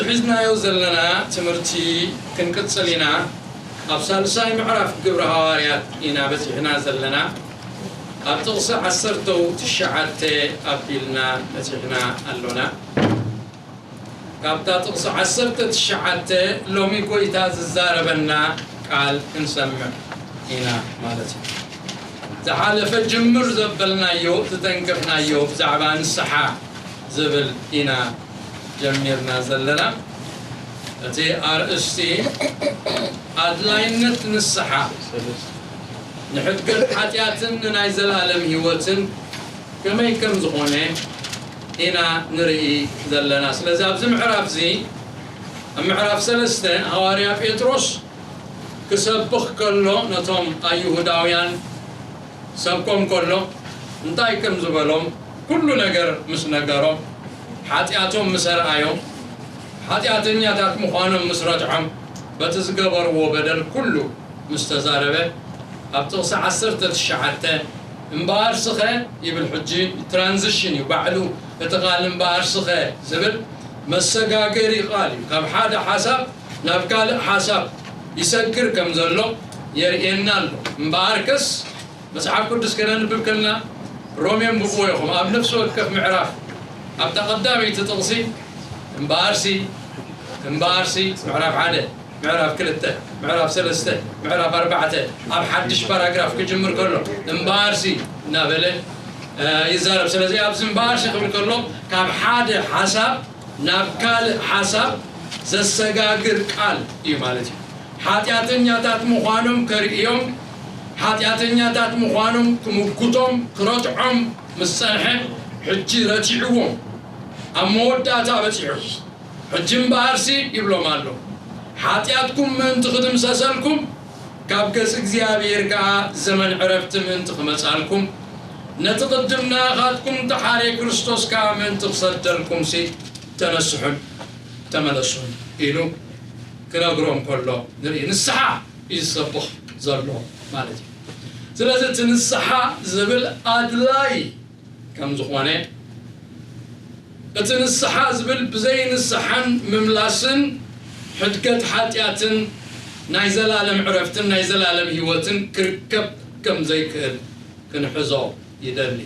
ሒዝናዮ ዘለና ትምህርቲ ክንቅጽል ኢና። ኣብ ሳልሳይ ምዕራፍ ግብሪ ሃዋርያት ኢና በጺሕና ዘለና። ኣብ ጥቕሲ ዓሰርተው ትሽዓተ ኣቢልና በጺሕና ኣሎና። ካብታ ጥቕሲ ዓሰርተ ትሽዓተ ሎሚ ጐይታ ዝዛረበና ቃል ክንሰምዕ ኢና ማለት እዩ። ዝሓለፈ ጅምር ዘበልናዮ፣ ዝተንከፍናዮ ብዛዕባ ንስሓ ዝብል ኢና ጀሚርና ዘለና። እቲ ኣርእስቲ ኣድላይነት ንስሓ ንሕድገት ሓጢኣትን ንናይ ዘላለም ህይወትን ከመይ ከም ዝኾነ ኢና ንርኢ ዘለና። ስለዚ ኣብዚ ምዕራፍ እዚ፣ ኣብ ምዕራፍ ሰለስተ፣ ሃዋርያ ጴጥሮስ ክሰብኽ ከሎ ነቶም ኣይሁዳውያን ሰብኮም ከሎ እንታይ ከም ዝበሎም ኩሉ ነገር ምስ ነገሮም፣ ሓጢኣቶም ምስ ኣርኣዮም፣ ሓጢኣተኛታት ምዃኖም ምስ ረትዖም፣ በቲ ዝገበርዎ በደል ኩሉ ምስ ተዛረበ፣ ኣብ ጥቕሲ ዓሰርተ ትሽዓተ፣ እምበኣርስኸ ይብል። ሕጂ ትራንዚሽን እዩ ባዕሉ። እቲ ቃል እምበኣርስኸ ዝብል መሰጋገሪ ቃል እዩ። ካብ ሓደ ሓሳብ ናብ ካልእ ሓሳብ ይሰግር ከም ዘሎ የርእየና ኣሎ። እምበኣርከስ መጽሓፍ ቅዱስ ከነንብብ ከለና፣ ሮሜ እንብብዎ ኢኹም። ኣብ ነፍሲ ወከፍ ምዕራፍ፣ ኣብታ ቀዳመይቲ ጥቕሲ፣ እምበኣርሲ፣ እምበኣርሲ፣ ምዕራፍ ሓደ፣ ምዕራፍ ክልተ፣ ምዕራፍ ሰለስተ፣ ምዕራፍ ኣርባዕተ፣ ኣብ ሓድሽ ፓራግራፍ ክጅምር ከሎ፣ እምበኣርሲ እናበለ፣ እ፣ ይዛረብ። ስለዚ ኣብዚ እምበኣርሲ ክብል ከሎ፣ ካብ ሓደ ሓሳብ ናብ ካልእ ሓሳብ ዘሰጋግር ቃል እዩ ማለት እዩ። ሓጢኣተኛታት ምዃኖም ከርእዮም፣ ሓጢኣተኛታት ምዃኖም ክምጉቶም፣ ክረትዖም ምስ ጸንሐ፣ ሕጂ ረቲዕዎም፣ ኣብ መወዳእታ በጺሑ። ሕጂ እምበኣርሲ ይብሎም ኣሎ፣ ሓጢኣትኩም ምእንቲ ክድምሰሰልኩም፣ ካብ ገጽ እግዚኣብሔር ከኣ ዘመን ዕረፍቲ ምእንቲ ክመጻልኩም፣ ነቲ ቅድም ናኻትኩም ተሓሬ ክርስቶስ ከኣ ምእንቲ ክሰደልኩምሲ፣ ተነስሑን ተመለሱን ኢሉ ክነግሮም ከሎ ንርኢ። ንስሓ እዩ ዝሰብኽ ዘሎ ማለት እዩ። ስለዚ እቲ ንስሓ ዝብል ኣድላይ ከም ዝኾነ፣ እቲ ንስሓ ዝብል ብዘይ ንስሓን ምምላስን ሕድገት ሓጢኣትን ናይ ዘላለም ዕረፍትን ናይ ዘላለም ህይወትን ክርከብ ከም ዘይክእል ክንሕዞ ይደሊ።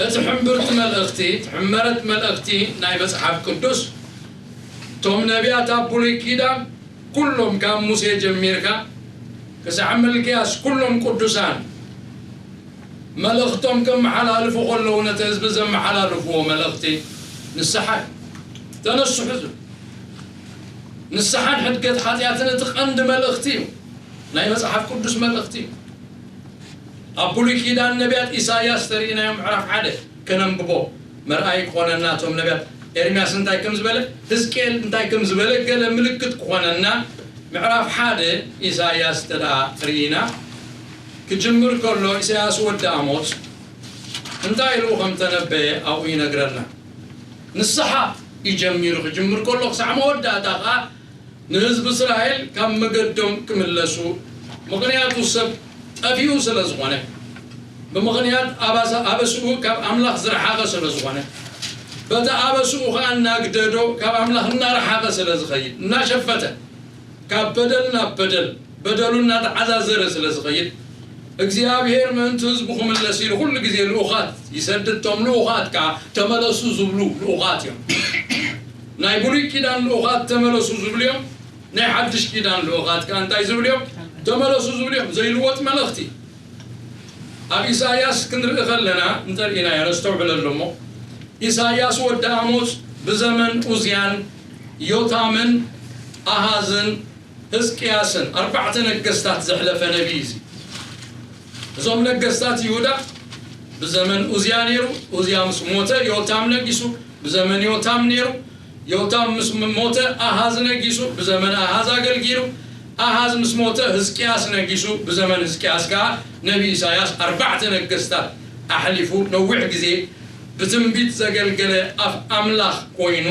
እቲ ሕምብርቲ መልእኽቲ፣ እቲ ሕመረት መልእኽቲ ናይ መጽሓፍ ቅዱስ፣ እቶም ነቢያት ኣብ ብሉይ ኪዳን ኩሎም ካብ ሙሴ ጀሚርካ ክሳዕ ሚልክያስ ኩሎም ቅዱሳን መልእኽቶም ከመሓላልፉ ከለዉ ነቲ ህዝቢ ዘመሓላልፍዎ መልእኽቲ ንስሓ እዩ። ተነስሑ ዝብል ንስሓን ሕድገት ሓጢኣትን እቲ ቀንዲ መልእኽቲ እዩ። ናይ መጽሓፍ ቅዱስ መልእኽቲ እዩ። ኣብ ብሉይ ኪዳን ነቢያት ኢሳይያስ ተርእይናዮ ምዕራፍ ሓደ ከነንብቦ መርኣይ ክኾነና፣ እቶም ነቢያት ኤርምያስ እንታይ ከም ዝበለ፣ ህዝቅኤል እንታይ ከም ዝበለ ገለ ምልክት ክኾነና ምዕራፍ ሓደ ኢሳይያስ እንተ ደኣ ርኢና ክጅምር ከሎ ኢሳይያስ ወዲ ኣሞጽ እንታይ ኢሉ ከም ተነበየ ኣብኡ ይነግረና። ንስሓ እዩ ጀሚሩ ክጅምር ከሎ ክሳዕ መወዳእታ ከኣ ንህዝቢ እስራኤል ካብ መገዶም ክምለሱ፣ ምኽንያቱ ሰብ ጠፊኡ ስለ ዝኾነ፣ ብምኽንያት ኣባሳ-፣ ኣበስኡ ካብ ኣምላኽ ዝረሓቐ ስለ ዝኾነ፣ በቲ ኣበስኡ ኸኣ እናግደዶ ካብ ኣምላኽ እናረሓቐ ስለ ዝኸይድ፣ እናሸፈተ፣ ካብ በደል ናብ በደል፣ በደሉ እናተዓዛዘረ ስለ ዝኸይድ፣ እግዚኣብሔር ምእንቲ ህዝቡ ክምለስ ኢሉ ኩሉ ግዜ ልኡኻት ይሰድድ። እቶም ልኡኻት ከኣ ተመለሱ ዝብሉ ልኡኻት እዮም። ናይ ብሉይ ኪዳን ልኡኻት ተመለሱ ዝብሉ እዮም። ናይ ሓድሽ ኪዳን ልኡኻት ከኣ እንታይ ዝብሉ እዮም? ተመለሱ ዝብሉ እዮም። ዘይልወጥ መልእኽቲ። ኣብ ኢሳይያስ ክንርኢ ከለና እንተርኢናዮ ነስተውዕለሉ እሞ፣ ኢሳይያስ ወዲ ኣሞጽ ብዘመን ኡዝያን፣ ዮታምን፣ ኣሃዝን፣ ህዝቅያስን ኣርባዕተ ነገስታት ዘሕለፈ ነቢይ እዩ። እዞም ነገስታት ይሁዳ ብዘመን ኡዝያ ነይሩ። ኡዝያ ምስ ሞተ ዮታም ነጊሱ። ብዘመን ዮታም ነይሩ። ዮታም ምስ ሞተ ኣሃዝ ነጊሱ። ብዘመን ኣሃዝ ኣገልጊሉ። ኣሃዝ ምስ ሞተ ህዝቅያስ ነጊሱ። ብዘመን ህዝቅያስ ከኣ ነቢ ኢሳያስ ኣርባዕተ ነገስታት ኣሕሊፉ ነዊሕ ግዜ ብትንቢት ዘገልገለ ኣፍ ኣምላኽ ኮይኑ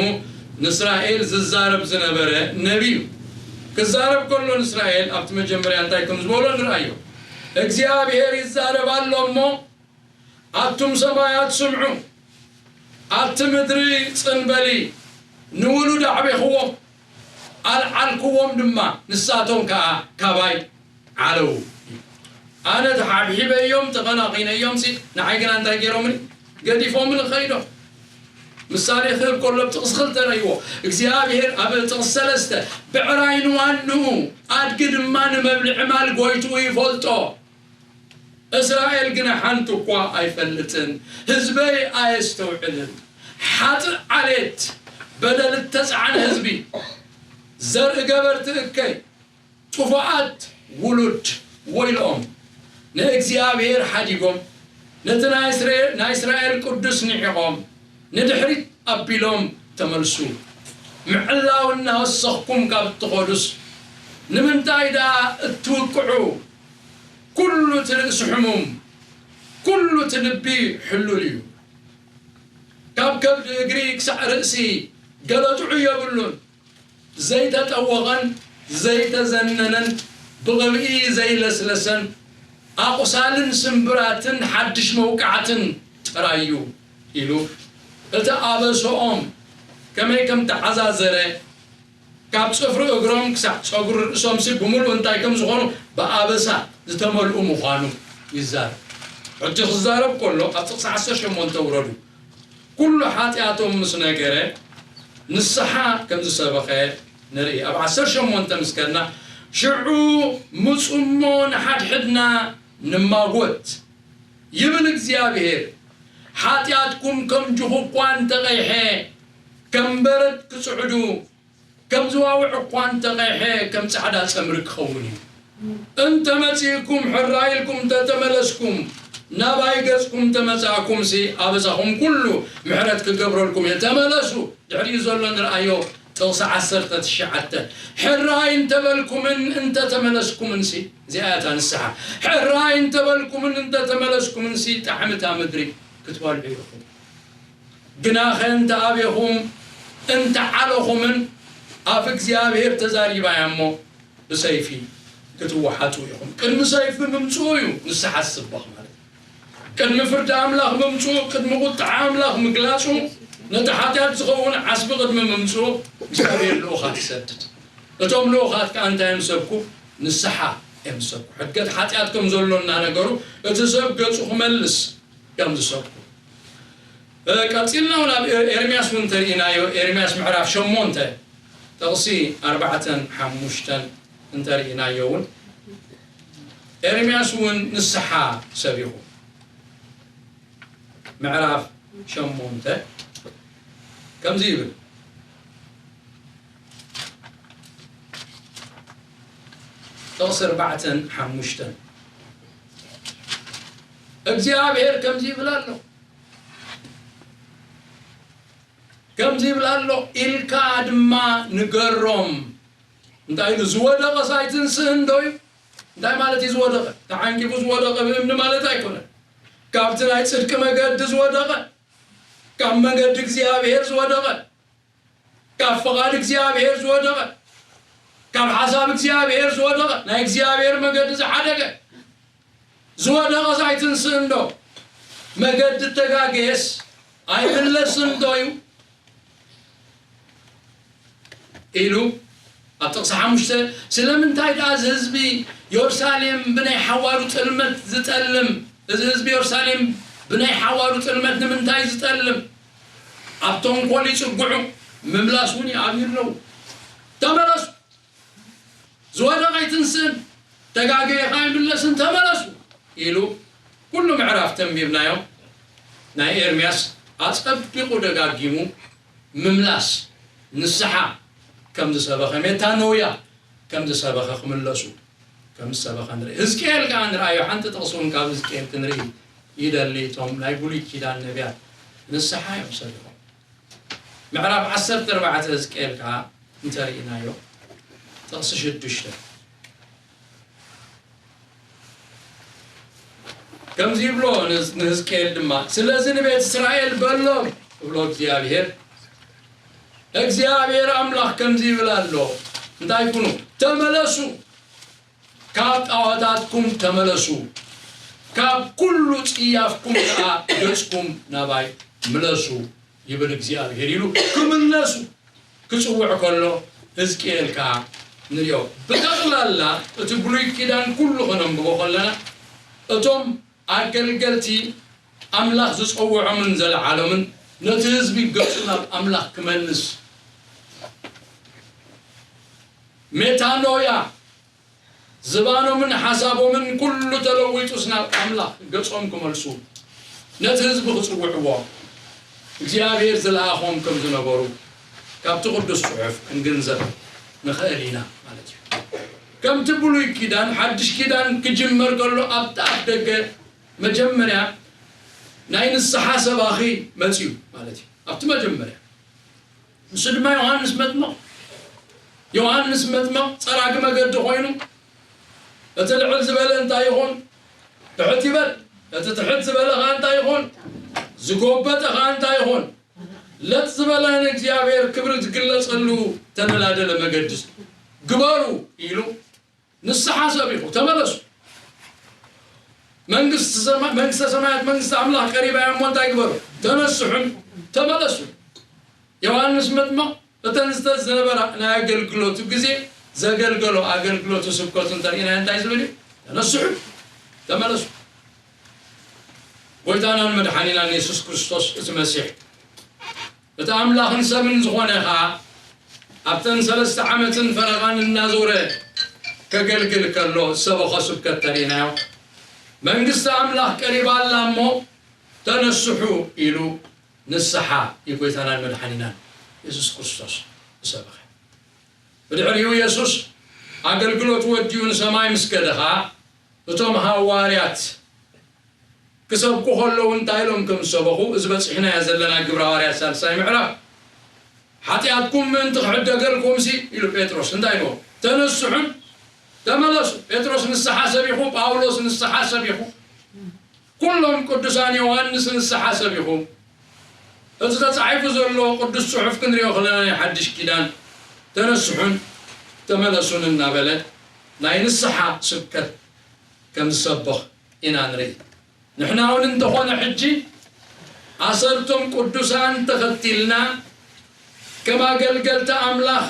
ንእስራኤል ዝዛረብ ዝነበረ ነቢ እዩ። ክዛረብ ከሎ ንእስራኤል ኣብቲ መጀመርያ እንታይ ከም ዝበሎ ንርኣዮ። እግዚኣብሔር ይዛረብ ኣሎ እሞ፣ ኣቱም ሰማያት ስምዑ፣ ኣቲ ምድሪ ጽን በሊ፣ ንውሉድ ኣዕቤኽዎ፣ ኣልዓልክዎም ድማ፣ ንሳቶም ከኣ ካባይ ዓለዉ። ኣነ ተሓብሒበዮም፣ ተቐናቒነዮም ሲ፣ ንዓይ ግና እንታይ ገይሮምኒ? ገዲፎምኒ ኸይዶም። ምሳሌ ክህብ ከሎ ኣብ ጥቕሲ ክልተ ረእይዎ። እግዚኣብሔር ኣብ ጥቕሲ ሰለስተ፣ "ብዕራይ ንዋንኡ፣ ኣድጊ ድማ ንመብልዒ ማል ጎይትኡ ይፈልጦ። እስራኤል ግና ሓንቲ እኳ ኣይፈልጥን፣ ህዝበይ ኣየስተውዕልን። ሓጥእ ዓሌት፣ በደል እተጻዕነ ህዝቢ፣ ዘርኢ ገበርቲ እከይ፣ ጥፉኣት ውሉድ ወይልኦም፣ ንእግዚኣብሔር ሓዲጎም፣ ነቲ ናይ እስራኤል፣ ናይ እስራኤል ቅዱስ ንዒቖም፣ ንድሕሪት ኣቢሎም ተመልሱ። ምዕላው እናወሰኽኩም ካብ እትኸዱስ፣ ንምንታይ ደኣ እትውቅዑ? ኩሉ እቲ ርእሲ ሕሙም፣ ኩሉ እቲ ልቢ ሕሉል እዩ። ካብ ከብዲ እግሪ ክሳዕ ርእሲ ገለ ጥዑይ የብሉን። ዘይተጠወቐን ዘይተዘነነን፣ ብቕብኢ ዘይለስለሰን፣ ኣቑሳልን ስምብራትን ሓድሽ መውቃዕትን ጥራይ እዩ" ኢሉ። እቲ ኣበሰኦም ከመይ ከም ተዓዛዘረ፣ ካብ ጽፍሪ እግሮም ክሳዕ ጸጉሪ ርእሶምሲ ብምሉኡ እንታይ ከም ዝኾኑ፣ ብኣበሳ ዝተመልኡ ምዃኑ ይዛረብ። ሕጂ ክዛረብ ከሎ፣ ኣብ ጥቕሲ ዓሰርተ ሸሞንተ ውረዱ። ኩሉ ሓጢኣቶም ምስ ነገረ፣ ንስሓ ከም ዝሰበኸ ንርኢ። ኣብ ዓሰርተ ሸሞንተ ምስ ከድና፣ "ሽዑ ምጹ እሞ ንሓድሕድና ንማጎት፣ ይብል እግዚኣብሔር። ሓጢኣትኩም ከም ጅኹ እኳ እንተቐይሐ፣ ከም በረድ ክጽዕዱ፣ ከም ዝዋውዕ እኳ እንተቐይሐ፣ ከም ጻዕዳ ጸምሪ ክኸውን እዩ። እንተ መጺእኩም፣ ሕራይ ኢልኩም እንተ ተመለስኩም፣ ናባይ ገጽኩም እንተ መጻእኩምሲ፣ ኣበሳኹም ኩሉ ምሕረት ክገብረልኩም እየ። ተመለሱ።" ድሕሪኡ ዘሎ ንርኣዮ፣ ጥቕሲ ዓሰርተ ትሽዓተ። "ሕራይ እንተ በልኩምን እንተ ተመለስኩምንሲ"፣ እዚኣ እያ እታ ንስሓ። "ሕራይ እንተ በልኩምን እንተ ተመለስኩምንሲ፣ ጣዕሚ እታ ምድሪ ክትበልዑ ኢኹም። ግናኸ እንተ ኣቤኹም፣ እንተ ዓለኹምን፣ ኣፍ እግዚኣብሔር ተዛሪባ እያ እሞ፣ ብሰይፊ ክትወሓጡ ኢኹም።" ቅድሚ ሰይፊ ምምጽኡ እዩ ንስሓ ዝስበኽ ማለት እዩ። ቅድሚ ፍርዲ ኣምላኽ ምምጽኡ፣ ቅድሚ ቁጥዓ ኣምላኽ ምግላጹ፣ ነቲ ሓጢኣት ዝኸውን ዓስቢ ቅድሚ ምምጽኡ፣ እግዚኣብሔር ልኡኻት ይሰድድ። እቶም ልኡኻት ከኣ እንታይ እዮም ዝሰብኩ? ንስሓ እዮም ዝሰብኩ። ሕድገት ሓጢኣት ከም ዘሎ እናነገሩ፣ እቲ ሰብ ገጹ ክመልስ እዮም ዝሰብኩ። እ፣ ቀጺልና እውን ኣብ ኤ-፣ ኤርምያስ እውን እንተርኢናዮ፣ ኤርምያስ ምዕራፍ ሸሞንተ፣ ጥቕሲ ኣርባዕተን ሓሙሽተን እንተርኢናዮ እውን፣ ኤርምያስ እውን ንስሓ ሰቢኹ። ምዕራፍ ሸሞንተ ከምዚ ይብል። ጥቕሲ ኣርባዕተን ሓሙሽተን፣ እግዚኣብሔር ከምዚ ይብል ኣሎ፣ ከምዚ ይብል ኣሎ ኢልካ ድማ ንገሮም። እንታይ ኢሉ? ዝወደቐስ ኣይትንስእን ዶ እዩ? እንታይ ማለት እዩ ዝወደቐ? ተዓንቂፉ ዝወደቐ ብእምኒ ማለት ኣይኮነን። ካብቲ ናይ ጽድቂ መገዲ ዝወደቐ፣ ካብ መገዲ እግዚኣብሔር ዝወደቐ፣ ካብ ፍቓድ እግዚኣብሔር ዝወደቐ፣ ካብ ሓሳብ እግዚኣብሔር ዝወደቐ፣ ናይ እግዚኣብሔር መገዲ ዝሓደገ፣ ዝወደቐስ ኣይትንስእን ዶ? መገዲ እተጋገየስ ኣይምለስን ዶ እዩ? ኢሉ ኣብ ጥቕሲ ሓሙሽተ፣ ስለምንታይ ደኣ እዚ ህዝቢ የሩሳሌም ብናይ ሓዋሩ ጥልመት ዝጠልም? እዚ ህዝቢ የሩሳሌም ብናይ ሓዋሩ ጥልመት ንምንታይ ዝጠልም? ኣብ ተንኮል ይጽግዑ፣ ምምላስ እውን ይኣብዩ ኣለዉ። ተመለሱ፣ ዝወደቐ ኣይትንስእን፣ ተጋገየ ኸኣ ኣይምለስን፣ ተመለሱ ኢሉ ኩሉ ምዕራፍ ተንቢብናዮ። ናይ ኤርምያስ ኣጸቢቑ ደጋጊሙ ምምላስ፣ ንስሓ ከም ዝሰበኸ፣ ሜታኖያ ከም ዝሰበኸ፣ ክምለሱ ከም ዝሰበኸ ንርኢ። ህዝቅኤል ከኣ ንርኣዮ፣ ሓንቲ ጥቕሲ እውን ካብ ህዝቅኤል ክንርኢ ይደሊ። እቶም ናይ ብሉይ ኪዳን ነቢያት ንስሓ እዮም ሰቢኾም። ምዕራፍ ዓሰርተ ኣርባዕተ ህዝቅኤል ከኣ እንተርኢናዮ፣ ጥቕሲ ሽዱሽተ ከምዚ ይብሎ ንዝ-፣ ንህዝቅኤል ድማ፣ "ስለዚ ንቤት እስራኤል በሎም" እብሎ እግዚኣብሔር። እግዚኣብሔር ኣምላኽ ከምዚ ይብል ኣሎ፣ እንታይ ኩኑ? "ተመለሱ፣ ካብ ጣዖታትኩም ተመለሱ፣ ካብ ኩሉ ጽያፍኩም ከኣ ገጽኩም ናባይ ምለሱ ይብል እግዚኣብሔር" ኢሉ ክምለሱ ክጽውዕ ከሎ፣ ህዝቅኤል ከኣ ንሪኦ። ብጠቕላላ እቲ ብሉይ ኪዳን ኩሉ ከነንብቦ ከለና፣ እቶም ኣገልገልቲ ኣምላኽ ዝጸውዖምን ዘለዓሎምን ነቲ ህዝቢ ገጹ ናብ ኣምላኽ ክመልስ፣ ሜታኖያ፣ ዝባኖምን ሓሳቦምን ኩሉ ተለዊጡስ ናብ ኣምላኽ ገጾም ክመልሱ፣ ነቲ ህዝቢ ክጽውዕዎ እግዚኣብሔር ዝለኣኾም ከም ዝነበሩ ካብቲ ቅዱስ ጽሑፍ ክንግንዘብ ንኽእል ኢና ማለት እዩ። ከምቲ ብሉይ ኪዳን፣ ሓድሽ ኪዳን ክጅመር ከሎ ኣብቲ ኣፍ ደገ መጀመርያ ናይ ንስሓ ሰባኺ መጺኡ ማለት እዩ። ኣብቲ መጀመርያ ንሱ ድማ ዮሃንስ መጥምቕ። ዮሃንስ መጥምቕ ጸራጊ መገዲ ኮይኑ፣ እቲ ልዕል ዝበለ እንታይ ይኹን፣ ትሕት ይበል፣ እቲ ትሕት ዝበለ ኸኣ እንታይ ይኹን፣ ዝጎበጠ ኸኣ እንታይ ይኹን፣ ለጥ ዝበለ ንእግዚኣብሔር ክብሪ ዝግለጸሉ ተደላደለ መገዲ ግበሩ ኢሉ፣ ንስሓ ሰቢኹ፣ ተመለሱ። መንግስቲ ሰማ-፣ መንግስተ ሰማያት፣ መንግስቲ ኣምላኽ ቀሪባ እያ እሞ እንታይ ግበሩ? ተነስሑን ተመለሱ። ዮሃንስ መጥምቕ እተን ዝተ-፣ ዝነበራ ናይ ኣገልግሎቱ ግዜ ዘገልገሎ ኣገልግሎቱ ስብከቱ እንተርኢና እንታይ ዝብል እዩ? ተነስሑ፣ ተመለሱ። ጎይታናን መድሓኒናን የሱስ ክርስቶስ እቲ መሲሕ፣ እቲ ኣምላኽን ሰብን ዝኾነ ኸኣ፣ ኣብተን ሰለስተ ዓመትን ፈረቓን እናዞረ ከገልግል ከሎ ዝሰበኾ ስብከት ተሪእናዮ። መንግስቲ ኣምላኽ ቀሪባ ኣላ እሞ ተነስሑ ኢሉ ንስሓ ንጎይታናን መድሓኒናን የሱስ ክርስቶስ ዝሰበኸ። ብድሕሪኡ የሱስ ኣገልግሎቱ ወዲኡ ንሰማይ ምስ ከደ ኸኣ፣ እቶም ሃዋርያት ክሰብኩ ከለዉ እንታይ ኢሎም ከም ዝሰበኹ፣ እዚ በጺሕናዮ ዘለና ግብረ ሃዋርያት ሳልሳይ ምዕራፍ፣ "ሓጢኣትኩም ምእንቲ ክሕደገልኩምሲ" ኢሉ ጴጥሮስ እንታይ ኢልዎ? "ተነስሑን ተመለሱ።" ጴጥሮስ ንስሓ ሰቢኹ፣ ጳውሎስ ንስሓ ሰቢኹ፣ ኩሎም ቅዱሳን ዮሃንስ ንስሓ ሰቢኹ። እቲ ተጻሒፉ ዘሎ ቅዱስ ጽሑፍ ክንሪኦ ከለና ናይ ሓድሽ ኪዳን "ተነስሑን ተመለሱን" እናበለ ናይ ንስሓ ስብከት ከም ዝሰብኽ ኢና ንርኢ። ንሕና እውን እንተኾነ ሕጂ ኣሰርቶም ቅዱሳን ተኸቲልና ከም ኣገልገልቲ ኣምላኽ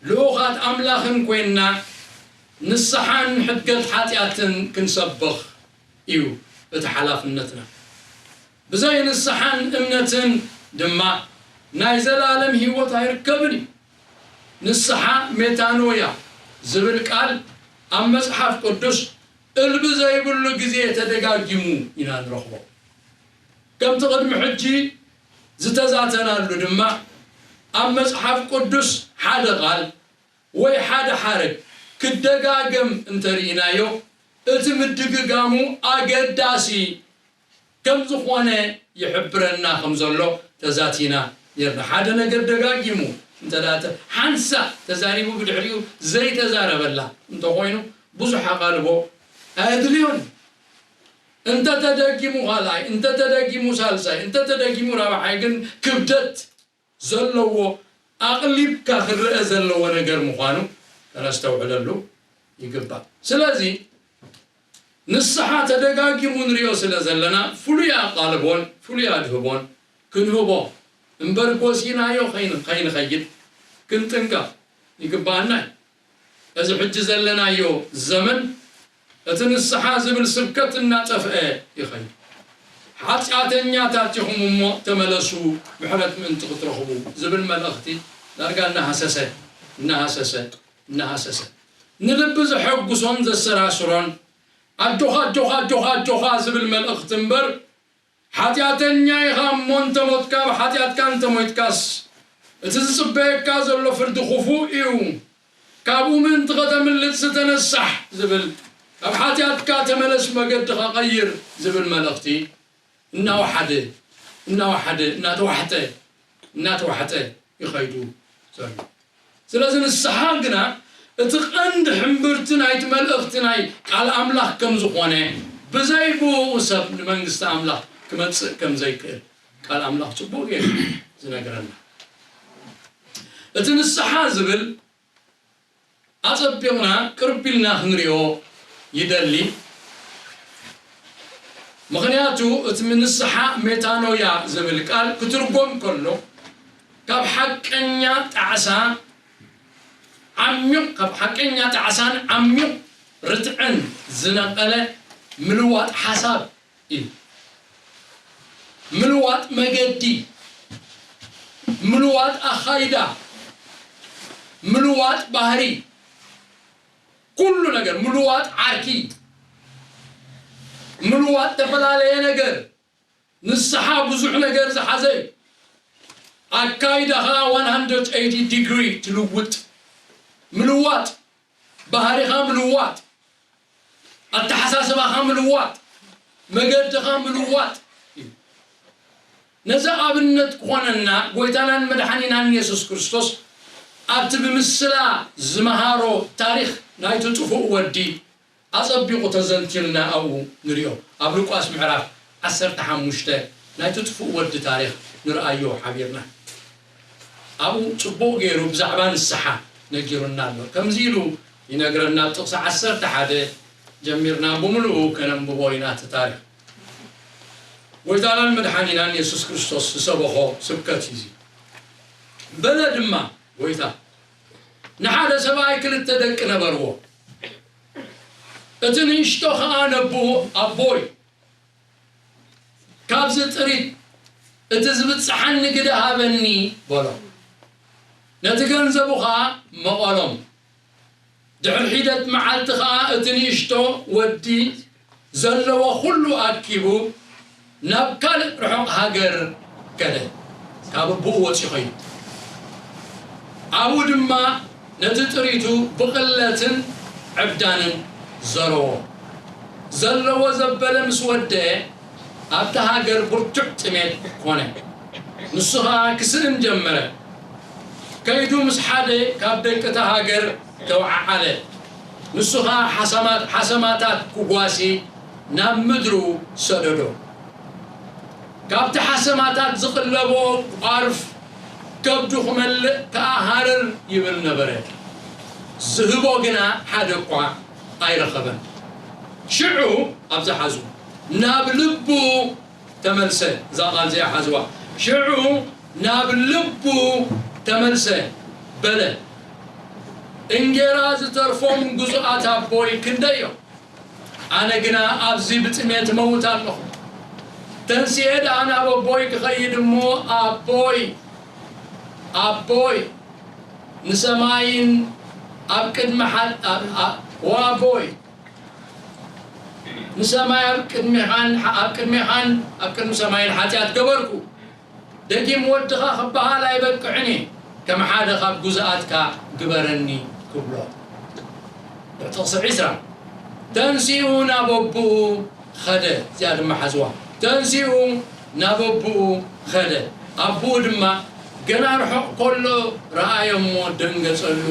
ልኡኻት ኣምላኽን ኮይንና ንስሓን ሕድገት ሓጢኣትን ክንሰብኽ እዩ እቲ ሓላፍነትና። ብዘይ ንስሓን እምነትን ድማ ናይ ዘለኣለም ህይወት ኣይርከብን እዩ። ንስሓ ሜታኖያ ዝብል ቃል ኣብ መጽሓፍ ቅዱስ እልቢ ዘይብሉ ግዜ ተደጋጊሙ ኢና ንረኽቦ። ከምቲ ቅድሚ ሕጂ ዝተዛተናሉ ድማ ኣብ መጽሓፍ ቅዱስ ሓደ ቃል ወይ ሓደ ሓረግ ክደጋገም እንተርኢናዮ፣ እቲ ምድግጋሙ ኣገዳሲ ከም ዝኾነ ይሕብረና ከም ዘሎ ተዛቲና ነርና። ሓደ ነገር ደጋጊሙ እንተ ደኣ ተ-፣ ሓንሳእ ተዛሪቡ ብድሕሪኡ ዘይተዛረበላ እንተኾይኑ፣ ብዙሕ ኣቓልቦ ኣየድልዮን። እንተ ተደጊሙ ካልኣይ፣ እንተ ተደጊሙ ሳልሳይ፣ እንተ ተደጊሙ ራብዓይ ግን ክብደት ዘለዎ ኣቕሊብካ ክረአ ዘለዎ ነገር ምዃኑ ከነስተውዕለሉ ይግባእ። ስለዚ ንስሓ ተደጋጊሙ ንሪኦ ስለ ዘለና ፍሉይ ኣቓልቦን ፍሉይ ኣድህቦን ክንህቦ እምበር ጎሲናዮ ከይን-፣ ከይንኸይድ ክንጥንቀቕ ይግባኣና እዩ። እዚ ሕጂ ዘለናዮ ዘመን እቲ ንስሓ ዝብል ስብከት እናጠፍአ ይኸይድ። "ሓጢኣተኛታት ኢኹም እሞ ተመለሱ፣ ምሕረት ምእንቲ ክትረኽቡ" ዝብል መልእኽቲ ዳርጋ እናሃሰሰ፣ እናሃሰሰ፣ እናሃሰሰ፣ ንልቢ ዘሐጉሶን ዘሰራስሮን "ኣጆኻ፣ ኣጆኻ፣ ኣጆኻ፣ ኣጆኻ" ዝብል መልእኽቲ እምበር፣ "ሓጢኣተኛ ኢኻ እሞ እንተሞትካ፣ ብሓጢኣትካ እንተሞይትካስ፣ እቲ ዝጽበየካ ዘሎ ፍርዲ ክፉእ እዩ። ካብኡ ምእንቲ ኸተምልጥ ዝተነሳሕ" ዝብል፣ "ካብ ሓጢኣትካ ተመለስ፣ መገድኻ ቐይር" ዝብል መልእኽቲ እናወሓደ፣ እናወሓደ፣ እናተዋሕጠ፣ እናተዋሕጠ ይኸይዱ ዘሎ። ስለዚ ንስሓ ግና እቲ ቀንዲ ሕምብርቲ ናይቲ መልእኽቲ ናይ ቃል ኣምላኽ ከም ዝኾነ፣ ብዘይ ብኡ ሰብ ንመንግስቲ ኣምላኽ ክመጽእ ከም ዘይክእል ቃል ኣምላኽ ጽቡቕ ገይሩ ዝነግረና። እቲ ንስሓ ዝብል ኣጸቢቕና ቅርብ ኢልና ክንሪኦ ይደሊ። ምኽንያቱ እቲ ንስሓ ሜታኖያ ዝብል ቃል ክትርጎም ከሎ፣ ካብ ሓቀኛ ጣዕሳ ዓሚቕ፣ ካብ ሓቀኛ ጣዕሳን ዓሚቕ ርትዕን ዝነቐለ ምልዋጥ ሓሳብ እዩ። ምልዋጥ መገዲ፣ ምልዋጥ ኣኻይዳ፣ ምልዋጥ ባህሪ፣ ኩሉ ነገር ምልዋጥ ዓርኪ፣ ምልዋጥ ተፈላለየ ነገር፣ ንስሓ ብዙሕ ነገር ዝሓዘ እዩ። ኣካይዳኻ one hundred eighty ዲግሪ ትልውጥ፣ ምልዋጥ፣ ባህሪኻ ምልዋጥ፣ ኣተሓሳስባኻ ምልዋጥ፣ መገድኻ ምልዋጥ እዩ። ነዚ ኣብነት ክኾነና ጎይታናን መድሓኒናን የሱስ ክርስቶስ ኣብቲ ብምስላ ዝመሃሮ ታሪኽ ናይቲ ጥፉእ ወዲ ኣጸቢቑ ተዘንትዩልና ኣብኡ ንሪኦ። ኣብ ሉቃስ ምዕራፍ ዓሰርተ ሓሙሽተ ናይቲ ጥፉእ ወዲ ታሪኽ ንርኣዮ ሓቢርና። ኣብኡ ጽቡቕ ገይሩ ብዛዕባ ንስሓ ነጊሩና ኣሎ። ከምዚ ኢሉ ይነግረና። ኣብ ጥቕሲ ዓሰርተ ሓደ ጀሚርና ብምሉኡ ከነንብቦ ኢና እቲ ታሪኽ። ጎይታናን መድሓኒናን የሱስ ክርስቶስ ዝሰበኾ ስብከት እዩ እዚ። በለ ድማ ጎይታ፣ ንሓደ ሰብኣይ ክልተ ደቂ ነበርዎ። እቲ ንእሽቶ ኸኣ ነቦኡ፣ ኣቦይ፣ ካብዚ ጥሪት እቲ ዝብጽሓኒ ግደ ሃበኒ በሎ። ነቲ ገንዘቡ ኸኣ መቐሎም። ድሕሪ ሒደት መዓልቲ ኸኣ እቲ ንእሽቶ ወዲ ዘለዎ ኹሉ ኣኪቡ ናብ ካልእ ርሑቕ ሃገር ከደ። ካብ ኣቦኡ ወጺኡ ኸይዱ። ኣብኡ ድማ ነቲ ጥሪቱ ብቕለትን ዕብዳንን ዘረዎ። ዘለዎ ዘበለ ምስ ወደአ ኣብታ ሃገር ብርቱዕ ጥሜት ኮነ። ንሱ ኸኣ ክስእን ጀመረ። ከይዱ ምስ ሓደ ካብ ደቂ እታ ሃገር ተወዓዓለ። ንሱ ኸኣ ሓሰማት-፣ ሓሰማታት ክጓሲ ናብ ምድሩ ሰደዶ። ካብቲ ሓሰማታት ዝቕለቦ ቋርፍ ከብዱ ክመልእ ከኣ ሃረር ይብል ነበረ። ዝህቦ ግና ሓደ እኳ ኣይረኸበን። ሽዑ፣ ኣብዛ ሓዙ፣ ናብ ልቡ ተመልሰ። እዛ ቃል እዚኣ ሓዝዋ። ሽዑ ናብ ልቡ ተመልሰ በለ፣ እንጌራ ዝተርፎም ግዙኣት ኣቦይ ክንደይ እዮም? ኣነ ግና ኣብዚ ብጥሜት እመውት ኣለኹ። ተንሲኤ ደኣ ናብ ኣቦይ ክኸይድ እሞ፣ ኣቦይ፣ ኣቦይ፣ ንሰማይን ኣብ ቅድሚ ሓ-፣ ኣብ፣ ኣብ፣ ወኣቦይ፣ ንሰማይ ኣብ ቅድሜኻን፣ ኣብ ቅድሜኻን ኣብ ቅድሚ ሰማይን ሓጢኣት ገበርኩ። ደጊም ወድኻ ክበሃል ኣይበቅዕን እየ። ከም ሓደ ካብ ግዙኣትካ ግበረኒ ክብሎ። ጥቕሲ ዒስራ። ተንሲኡ ናብ ኣቦኡ ኸደ። እዚኣ ድማ ሓዝዋ። ተንሲኡ ናብ ኣቦኡ ኸደ። ኣቦኡ ድማ ገና ርሑቕ ከሎ ረኣዮ እሞ ደንገጸሉ፣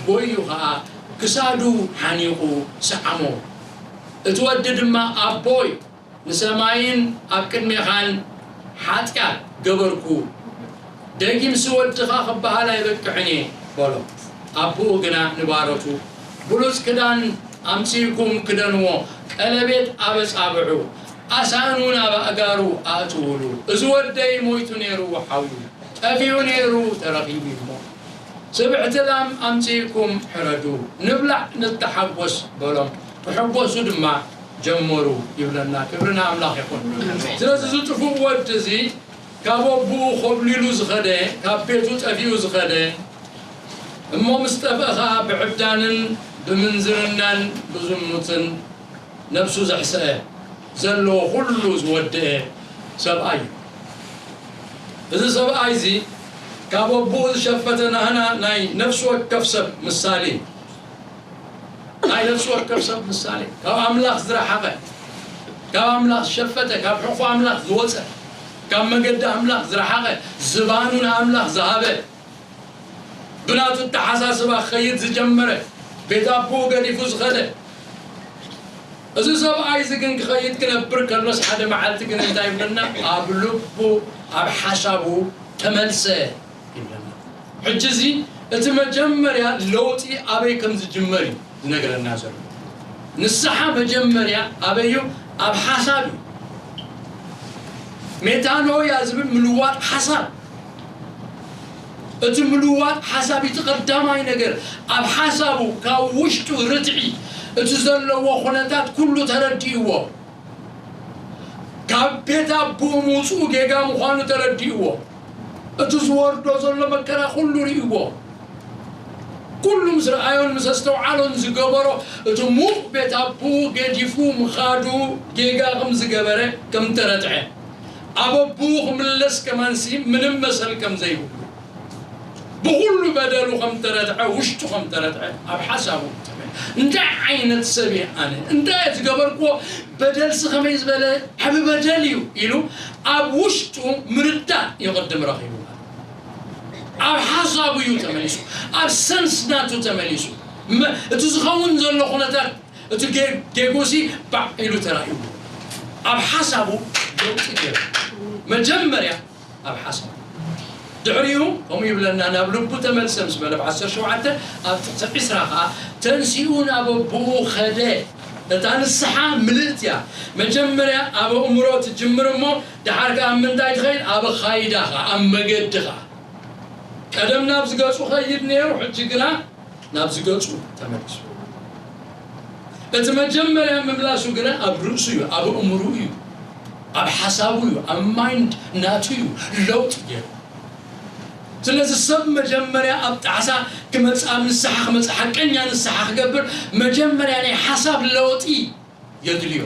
ጎዩ ኸኣ ክሳዱ ሓኒቑ ሰዓሞ። እቲ ወዲ ድማ፣ ኣቦይ፣ ንሰማይን ኣብ ቅድሜኻን ሓጢኣት ገበርኩ፣ ደጊምሲ ወድኻ ክበሃል ኣይበቅዕን እየ በሎ። ኣቦኡ ግና ንባሮቱ፣ ብሉጽ ክዳን ኣምጺእኩም ክደንዎ፣ ቀለቤት ኣብ ኣጻብዑ፣ ኣሳእኑን ኣብ ኣእጋሩ ኣእትዉሉ። እዚ ወደይ ሞይቱ ነይሩ ሓውዩ፣ ጠፊኡ ነይሩ ተረኺቡ እሞ፣ ስብዕቲ ላም ኣምጺእኩም ሕረዱ፣ ንብላዕ ንተሓጎስ በሎም። ክሕጎሱ ድማ ጀመሩ ይብለና። ክብሪ ንኣምላኽ ይኹን። ስለዚ እዚ ጥፉእ ወዲ እዚ ካብ ኣቦኡ ኾብሊሉ ዝኸደ፣ ካብ ቤቱ ጠፊኡ ዝኸደ፣ እሞ ምስ ጠፍአ ኸዓ ብዕብዳንን ብምንዝርናን ብዝሙትን ነብሱ ዘሕሰአ፣ ዘለዎ ኩሉ ዝወደአ ሰብኣይ እዩ። እዚ ሰብኣይ እዚ ካብ ኣቦኡ ዝሸፈተ ናህና ናይ ነፍሲ ወከፍ ሰብ ምሳሌ እዩ። ናይ ነፍሲ ወከፍ ሰብ ምሳሌ፣ ካብ ኣምላኽ ዝረሓቐ፣ ካብ ኣምላኽ ዝሸፈተ፣ ካብ ሕቑፎ ኣምላኽ ዝወጸ፣ ካብ መገዲ ኣምላኽ ዝረሓቐ፣ ዝባኑ ንኣምላኽ ዝሃበ፣ ብናቱ ኣተሓሳስባ ክኸይድ ዝጀመረ፣ ቤት ኣቦኡ ገዲፉ ዝኸደ፣ እዚ ሰብኣይ እዚ ግን ክኸይድ ክነብር ከሎስ ሓደ መዓልቲ ግን እንታይ ይብለና? ኣብ ልቡ፣ ኣብ ሓሳቡ ተመልሰ ይብለና። ሕጂ እዚ እቲ መጀመርያ ለውጢ ኣበይ ከም ዝጅመር እዩ ዝነግረና ዘሎ። ንስሓ መጀመርያ ኣበይ እዩ? ኣብ ሓሳብ እዩ። ሜታኖያ ዝብል ምልዋጥ ሓሳብ። እቲ ምልዋጥ ሓሳብ፣ እቲ ቀዳማይ ነገር፣ ኣብ ሓሳቡ ካብ ውሽጡ ርትዒ፣ እቲ ዘለዎ ኩነታት ኩሉ ተረዲእዎ። ካብ ቤት ኣቦኡ ምውፅኡ ጌጋ ምዃኑ ተረዲእዎ። እቲ ዝወርዶ ዘሎ መከራ ኩሉ ርእይዎ። ኩሉ ምስ ረኣዮን ምስ ኣስተውዓሎን ዝገበሮ፣ እቲ ሙቕ ቤት ኣቦኡ ገዲፉ ምኻዱ ጌጋ ከም ዝገበረ ከም ተረትዐ፣ ኣብ ኣቦኡ ክምለስ ከማንሲ ምንም መሰል ከም ዘይብሉ፣ ብኹሉ በደሉ ከም ተረትዐ፣ ውሽጡ ከም ተረትዐ ኣብ ሓሳቡ ተመ-፣ እንታይ ዓይነት ሰብ እየ ኣነ? እንታይ እየ ዝገበርክዎ? በደልሲ ከመይ ዝበለ ዓቢ በደል እዩ ኢሉ ኣብ ውሽጡ ምርዳእ ይቕድም ረኺቡ። ኣብ ሓሳቡ እዩ ተመሊሱ፣ ኣብ ሰንስ ናቱ ተመሊሱ። መ-፣ እቲ ዝኸውን ዘሎ ኩነታት፣ እቲ ጌ-፣ ጌጎሲ ባዕ ኢሉ ተራእዩ። ኣብ ሓሳቡ ለውጢ ገይሩ። መጀመርያ ኣብ ሓሳብ። ድሕሪኡ ከምኡ ይብለና፣ ናብ ልቡ ተመልሰ ምስ በለ፣ ብ ዓሰርተ ሸውዓተ ኣብ ጥቕሲ ዕስራ ኸዓ፣ ተንሲኡ ናብ ኣቦኡ ኸደ። እታ ንስሓ ምልእቲ እያ። መጀመርያ ኣብ ኣእምሮ ትጅምር እሞ፣ ደሓር ከኣ ኣብ ምንታይ ትኸይድ? ኣብ ኣኻይዳኻ፣ ኣብ መገድኻ። ቀደም ናብ ዝገጹ ኸይድ ነይሩ፣ ሕጂ ግና ናብ ዝገጹ ተመሊሱ። እቲ መጀመርያ ምምላሱ ግና ኣብ ርእሱ እዩ፣ ኣብ ኣእምሮኡ እዩ፣ ኣብ ሓሳቡ እዩ፣ ኣብ ማይንድ ናቱ እዩ ለውጢ ገይሩ። ስለዚ ሰብ መጀመርያ ኣብ ጣዕሳ ክመጽእ፣ ኣብ ንስሓ ክመጽእ፣ ሓቀኛ ንስሓ ክገብር መጀመርያ ናይ ሓሳብ ለውጢ የድልዮ።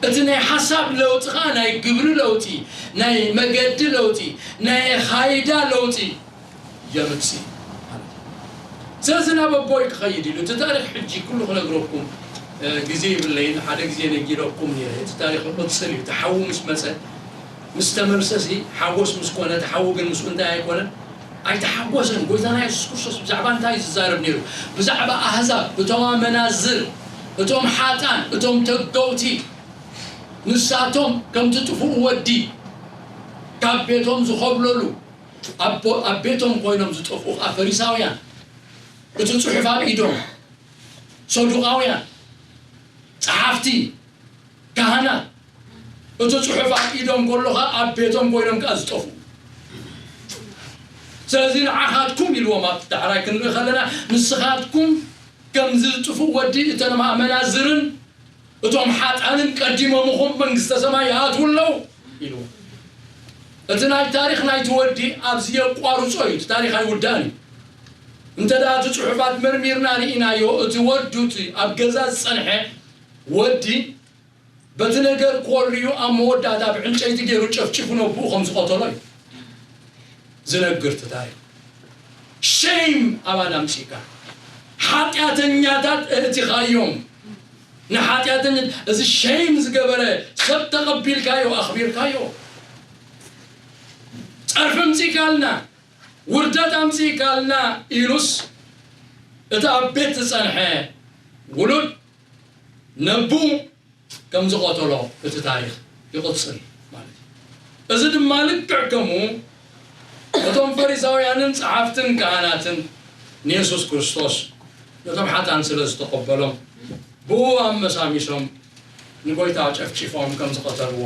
እቲ ናይ ሓሳብ ለውጢ ኸዓ ናይ ግብሪ ለውጢ፣ ናይ መገዲ ለውጢ፣ ናይ ኻይዳ ለውጢ የምጽእ ማለት እዩ። ስለዚ ናብ ኣቦይ ክኸይድ ኢሉ፣ እቲ ታሪኽ ሕጂ ኩሉ ክነግረኩም፣ እ፣ ግዜ ይብለይን፣ ሓደ ግዜ ነጊረኩም ነይረ። እቲ ታሪኽ ክቕጽል እዩ። እቲ ሓዉ ምስ መጸ፣ ምስ ተመልሰሲ፣ ሓጎስ ምስ ኮነ፣ እቲ ሓዉ ግን ምስኡ እንታይ ኣይኮነን? ኣይተሓጎሰን። ጎይታና የሱስ ክርስቶስ ብዛዕባ እንታይ እዩ ዝዛረብ ነይሩ? ብዛዕባ ኣህዛብ፣ እቶም ኣመናዝር፣ እቶም ሓጣን፣ እቶም ተገውቲ፣ ንሳቶም ከምቲ ጥፉእ ወዲ ካብ ቤቶም ዝኾብለሉ፣ ኣብ፣ ኣብ ቤቶም ኮይኖም ዝጠፍኡ ኸዓ ፈሪሳውያን፣ እቲ ጽሑፍ ኣብ ኢዶም፣ ሰዱቃውያን፣ ጸሓፍቲ፣ ካህናት፣ እቲ ጽሑፍ ኣብ ኢዶም ከሎ ኸዓ ኣብ ቤቶም ኮይኖም ከኣ ዝጠፍኡ። ስለዚ ንዓኻትኩም ኢልዎም፣ ኣብ ዳሕራይ ክንርኢ ከለና፣ ንስኻትኩም ከምዚ ዝጥፉእ ወዲ እተን ኣመናዝርን እቶም ሓጣንን ቀዲሞምኹም መንግስተ ሰማይ ይኣትዉ ኣለዉ ኢልዎም። እቲ ናይ ታሪኽ ናይቲ ወዲ ኣብዚ የቋርጾ እዩ። እቲ ታሪኽ ኣይውዳእን እዩ። እንተ ደኣ እቲ ጽሑፋት መርሚርና ርኢናዮ፣ እቲ ወዱ፣ እቲ ኣብ ገዛ ዝጸንሐ ወዲ፣ በቲ ነገር ኮርዩ ኣብ መወዳእታ ብዕንጨይቲ ገይሩ ጨፍጪፉ ነቦኡ ከም ዝቐተሎ እዩ ዝነግር እቲ ታሪኽ። ሸይም ኣባል ኣምጺእካ፣ ሓጢኣተኛታት ኣእቲኻዮም። ንሓጢኣተኛ፣ እዚ ሸይም ዝገበረ ሰብ ተቐቢልካዮ፣ ኣኽቢርካዮ። ጸርፊ ኣምጺእካልና፣ ውርደት ኣምጺእካልና ኢሉስ፣ እቲ ኣብ ቤት ዝጸንሐ ውሉድ ነቡ ከም ዝቐተሎ እቲ ታሪኽ ይቕጽል ማለት እዩ። እዚ ድማ ልክዕ ከምኡ እቶም ፈሪሳውያንን ጸሓፍትን ካህናትን ንየሱስ ክርስቶስ ነቶም ሓጣን ስለ ዝተቐበሎም፣ ብኡ ኣመሳሚሶም ንጎይታ ጨፍጪፎም ከም ዝቐተልዎ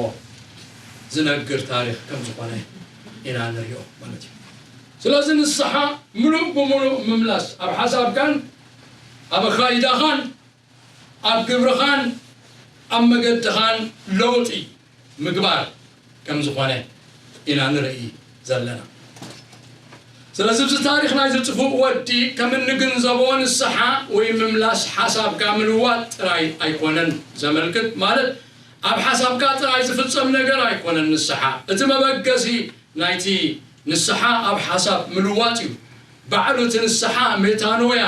ዝነግር ታሪኽ ከም ዝኾነ ኢና ንሪኦ ማለት እዩ። ስለዚ ንስሓ ምሉእ ብምሉእ ምምላስ ኣብ ሓሳብካን ኣብ ኣኻይዳኻን ኣብ ግብርኻን ኣብ መገድኻን ለውጢ ምግባር ከም ዝኾነ ኢና ንርኢ ዘለና። ስለዚ፣ እዚ ታሪኽ ናይዚ ጥፉእ ወዲ ከም እንግንዘቦ፣ ንስሓ ወይ ምምላስ ሓሳብካ ምልዋጥ ጥራይ ኣይኮነን ዘመልክት። ማለት፣ ኣብ ሓሳብካ ጥራይ ዝፍጸም ነገር ኣይኮነን ንስሓ። እቲ መበገሲ ናይቲ ንስሓ ኣብ ሓሳብ ምልዋጥ እዩ። ባዕሉ እቲ ንስሓ፣ ሜታኖያ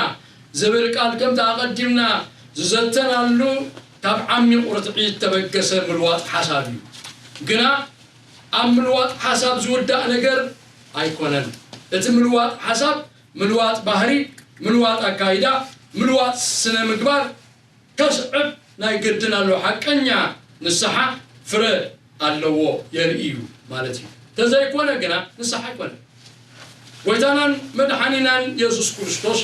ዝብል ቃል፣ ከምቲ ኣቐዲምና ዝዘተናሉ፣ ካብ ዓሚቕ ርትዒ እተበገሰ ምልዋጥ ሓሳብ እዩ። ግና ኣብ ምልዋጥ ሓሳብ ዝውዳእ ነገር ኣይኮነን። እቲ ምልዋጥ ሓሳብ፣ ምልዋጥ ባህሪ፣ ምልዋጥ ኣካይዳ፣ ምልዋጥ ስነ ምግባር ከስዕብ ናይ ግድን ኣሎ። ሓቀኛ ንስሓ ፍረ ኣለዎ፣ የርኢ እዩ ማለት እዩ። ተዘይኮነ ግና ንስሓ ኣይኮነን። ጎይታናን መድሓኒናን የሱስ ክርስቶስ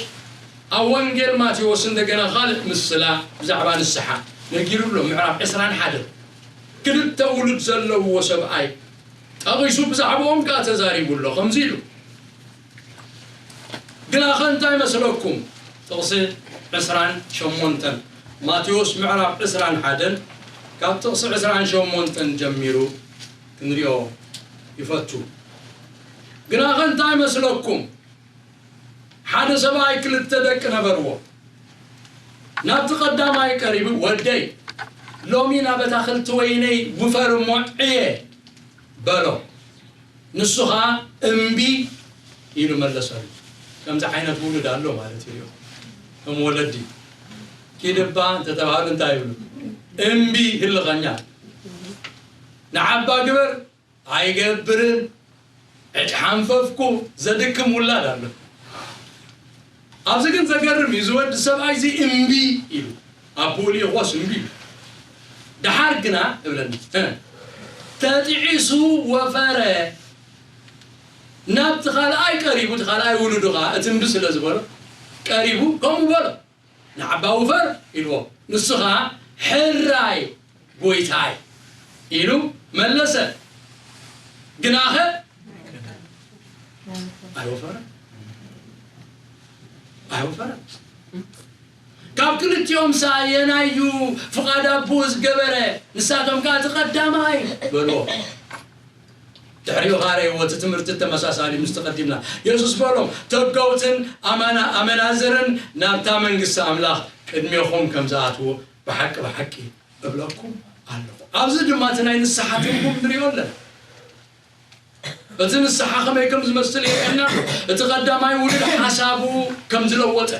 ኣብ ወንጌል ማቴዎስ እንደገና ካልእ ምስላ ብዛዕባ ንስሓ ነጊሩ ኣሎ። ምዕራፍ ዕስራን ሓደን፣ ክልተ ውሉድ ዘለውዎ ሰብኣይ ጠቒሱ ብዛዕባኦም ከኣ ተዛሪቡ ኣሎ። ከምዚ ኢሉ፣ ግናኸ እንታይ መስለኩም? ጥቕሲ ዕስራን ሸሞንተን፣ ማቴዎስ ምዕራፍ ዕስራን ሓደን ካብ ጥቕሲ ዕስራን ሸሞንተን ጀሚሩ ክንሪኦ ይፈቱ። ግናኸ እንታይ መስለኩም? ሓደ ሰብኣይ ክልተ ደቂ ነበርዎ። ናብቲ ቀዳማይ ቀሪቡ፣ "ወደይ፣ ሎሚ ናብ ኣታኽልቲ ወይነይ ውፈር እሞ ዕየ" በሎ። ንሱ ኸኣ "እምቢ" ኢሉ መለሰሉ። ከምዚ ዓይነት ውሉድ ኣሎ ማለት እዩ። ከም ወለዲ፣ "ኪድ እባ" እንተተባህሉ እንታይ ይብሉ? "እምቢ ህልኸኛ፣ ንዓባ ግበር፣ ኣይገብርን፣ ዕጭ ሓንፈፍኩ" ዘድክም ውላድ ኣሎ። ኣብዚ ግን ዘገርም እዩ። ዝወዲ ሰብኣይ እዚ "እምቢ" ኢሉ፣ ኣቦኡ ልኢኾስ "እምቢ" ኢሉ። ደሓር ግና እብለኒ፣ እ፣ ተጢዒሱ ወፈረ። ናብቲ ካልኣይ ቀሪቡ፣ እቲ ካልኣይ ውሉዱ ኸዓ እቲ እምቢ ስለ ዝበሎ ቀሪቡ ከምኡ በሎ። "ንዓባ ውፈር" ኢልዎ። ንሱ ኸዓ "ሕራይ ጎይታይ" ኢሉ መለሰ። ግናኸ ኣይወፈረን። ኣይወፈረን። ካብ ክልቲኦም ሳየናዩ ፍቓድ ኣቦኡ ዝገበረ? ንሳቶም ከኣ "እቲ ቀዳማይ" በልዎ። ድሕሪኡ ኸኣ ረእይዎ፣ እቲ ትምህርቲ ተመሳሳሊ ምስቲ ቀዲምና። የሱስ በሎም፣ "ተገውትን ኣማና-፣ ኣመናዝርን ናብታ መንግስቲ ኣምላኽ ቅድሜኹም ከም ዝኣትዉ ብሓቂ ብሓቂ እብለኩም ኣለኹ።" ኣብዚ ድማ እቲ ናይ ንስሓ ትርጉም ንሪኦ ኣለና። እቲ ንስሓ ከመይ ከም ዝመስል የርእየና። እቲ ቀዳማይ ውሉድ ሓሳቡ ከም ዝለወጠ፣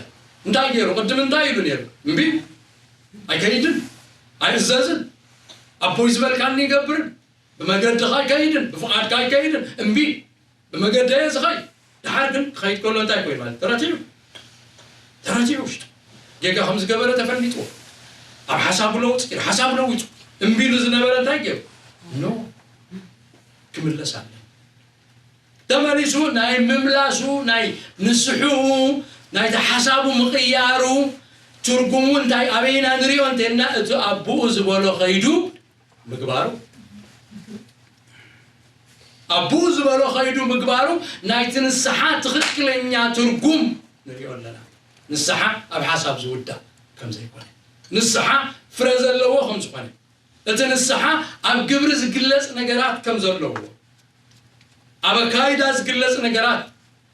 እንታይ ገይሩ? ቅድም እንታይ ኢሉ ነይሩ? "እምቢ፣ ኣይከይድን፣ ኣይእዘዝን፣ ኣቦይ ዝበልካኒ ይገብርን፣ ብመገድኻ ኣይከይድን፣ ብፍቓድካ ኣይከይድን፣ እምቢ፣ ብመገደየ ዝኸይድ።" ደሓር ግን ክኸይድ ከሎ እንታይ ኮይኑ ማለት? ተረቲዑ። ተረቲዑ ውሽጡ ጌጋ ከም ዝገበረ ተፈሊጥዎ። ኣብ ሓሳቡ ለውጢ፣ ሓሳብ ለዊጡ፣ እምቢ ኢሉ ዝነበረ እንታይ ገይሩ? ኖ፣ ክምለስ ኣለ። ተመሊሱ ናይ ምምላሱ፣ ናይ ንስሕኡ፣ ናይቲ ሓሳቡ ምቕያሩ ትርጉሙ እንታይ? ኣበይና ንሪኦ እንተልና፣ እቲ ኣቦኡ ዝበሎ ኸይዱ ምግባሩ። ኣቦኡ ዝበሎ ኸይዱ ምግባሩ ናይቲ ንስሓ ትኽክለኛ ትርጉም ንሪኦ ኣለና። ንስሓ ኣብ ሓሳብ ዝውዳእ ከም ዘይኮነ፣ ንስሓ ፍረ ዘለዎ ከም ዝኾነ፣ እቲ ንስሓ ኣብ ግብሪ ዝግለጽ ነገራት ከም ዘለዎ፣ ኣብ ኣካይዳ ዝግለጽ ነገራት፣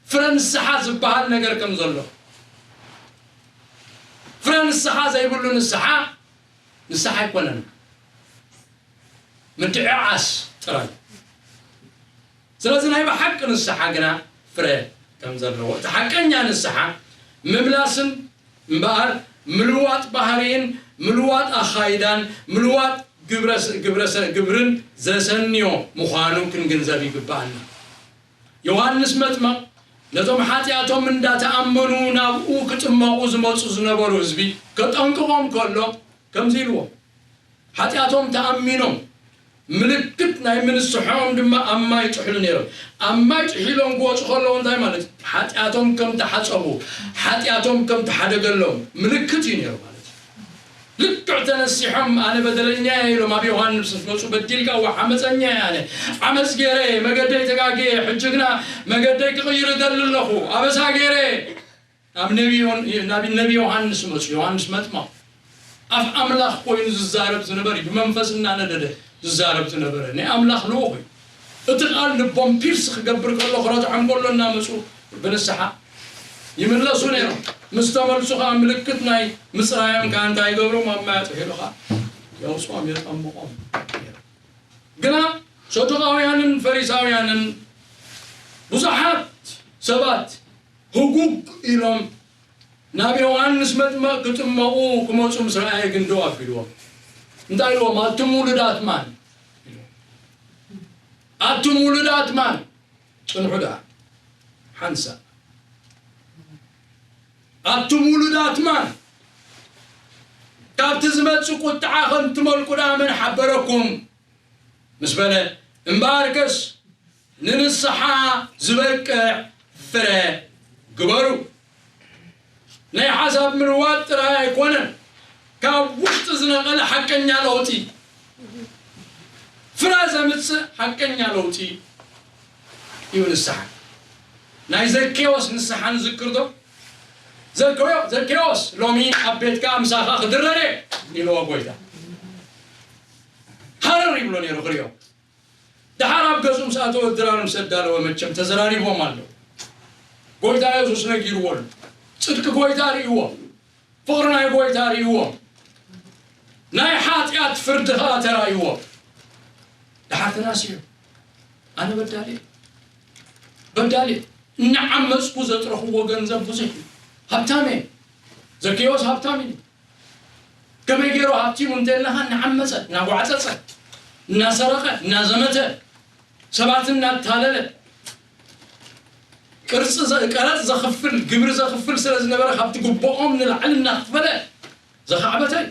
ፍረ ንስሓ ዝበሃል ነገር ከም ዘሎ፣ ፍረ ንስሓ ዘይብሉ ንስሓ፣ ንስሓ ኣይኮነን፣ ምድዕዓስ ጥራይ። ስለዚ ናይ ብሓቂ ንስሓ ግና ፍረ ከም ዘለዎ፣ እቲ ሓቀኛ ንስሓ ምምላስን እምበኣር ምልዋጥ ባህርይን ምልዋጥ ኣኻይዳን ምልዋጥ ግብረ-፣ ግብረ-፣ ግብርን ዘሰንዮ ምዃኑ ክንግንዘብ ይግብኣና። ዮሃንስ መጥመቕ ነቶም ሓጢኣቶም እንዳተኣመኑ ናብኡ ክጥመቑ ዝመጹ ዝነበሩ ህዝቢ ከጠንቅቖም ከሎ ከምዚ ኢልዎም፣ ሓጢኣቶም ተኣሚኖም ምልክት ናይ ምንስሖም ድማ ኣብ ማይ ይጥሕሉ ነይሮም። ኣብ ማይ ጥሒሎም ክወጹ ከለዉ እንታይ ማለት እዩ? ሓጢኣቶም ከም ተሓጸቡ፣ ሓጢኣቶም ከም ተሓደገሎም ምልክት እዩ ነይሩ ማለት እዩ። ልክዕ ተነሲሖም "ኣነ በደለኛ እየ" ኢሎም ኣብ ዮሃንስ ምስ መጹ፣ "በዲልካ እወ፣ ዓመጸኛ እየ ኣነ፣ ዓመጽ ገይረ እየ፣ መገደይ ተጋግየ፣ ሕጂ ግና መገደይ ክቕይር እደሊ ኣለኹ፣ ኣበሳ ገይረ እየ" ናብ ነቢ ዮን-፣ ናብ ነቢ ዮሃንስ መጹ። ዮሃንስ መጥመቕ ኣፍ ኣምላኽ ኮይኑ ዝዛረብ ዝነበረ እዩ። ብመንፈስ እናነደደ ዝዛረብ ዝነበረ ናይ ኣምላኽ ልኡኽ እዩ። እቲ ቃል ልቦም ፒርስ ክገብር ከሎ፣ ክረትዖም ከሎ እናመጹ ብንስሓ ይምለሱ ነይሮም። ምስ ተመልሱ ከኣ ምልክት ናይ ምጽራዮም ከኣ እንታይ ይገብሮም? ኣብ ማይ ኣጥሒሉ ከኣ የውጽኦም፣ የጠምቖም ነይሮም። ግና ሰዱቃውያንን ፈሪሳውያንን ብዙሓት ሰባት ህጉግ ኢሎም ናብ ዮሃንስ መጥመቕ ክጥመቑ ክመጹ ምስ ረኣየ ግን ደው ኣቢልዎም። እንታይ ኢልዎም? "ኣቱም ውሉዳት ማን?" ኢልዎም። "ኣቱም ውሉዳት ማን?" ጽንሑ ደኣ ሓንሳእ። "ኣቱም ውሉዳት ማን? ካብቲ ዝመጽእ ቁጥዓ ከም ትመልቁ ደኣ መን ሓበረኩም?" ምስ በለ፣ "እምበኣርከስ ንንስሓ ዝበቅዕ ፍረ ግበሩ።" ናይ ሓሳብ ምልዋጥ ጥራይ ኣይኮነን፣ ካብ ውሽጢ ዝነቐለ ሓቀኛ ለውጢ፣ ፍረ ዘምጽእ ሓቀኛ ለውጢ እዩ ንስሓ። ናይ ዘኬዎስ ንስሓ ንዝክር ዶ? "ዘኬዎ-፣ ዘኬዎስ፣ ሎሚ ኣብ ቤትካ ምሳኻ ክድረር እየ" ኢልዎ ጎይታ። ሃረር ይብሎ ነይሩ ክሪኦ። ደሓር ኣብ ገዝኡ ምስ ኣተወ፣ ድራር ምስ ኣዳለወ፣ መቸም ተዘራሪቦም ኣለዉ። ጎይታ የሱስ ነጊርዎ ኣሎ። ጽድቂ ጎይታ ርእይዎ። ፍቕሪ ናይ ጎይታ ርእይዎ። ናይ ሓጢኣት ፍርዲ ኸኣ ተራእይዎ። ደሓር ተናሲሑ፣ "ኣነ በዳሊ እየ። በዳሊ እየ። እናዓመጽኩ ዘጥረኽዎ ገንዘብ ብዙሕ እዩ። ሃብታም እየ። ዘኬዎስ ሃብታም እዩ። ከመይ ገይሩ ሃብቲሙ እንተ ኢልናኻ፣ እናዓመጸ፣ እናጓዕጸጸ፣ እናሰረቐ፣ እናዘመተ፣ ሰባት እናታለለ፣ ቅርጺ ዘ-፣ ቀረጽ ዘኽፍል፣ ግብሪ ዘኽፍል ስለ ዝነበረ፣ ካብቲ ግቡኦም ንላዕሊ እናኽፈለ ዘኻዕበተ እዩ።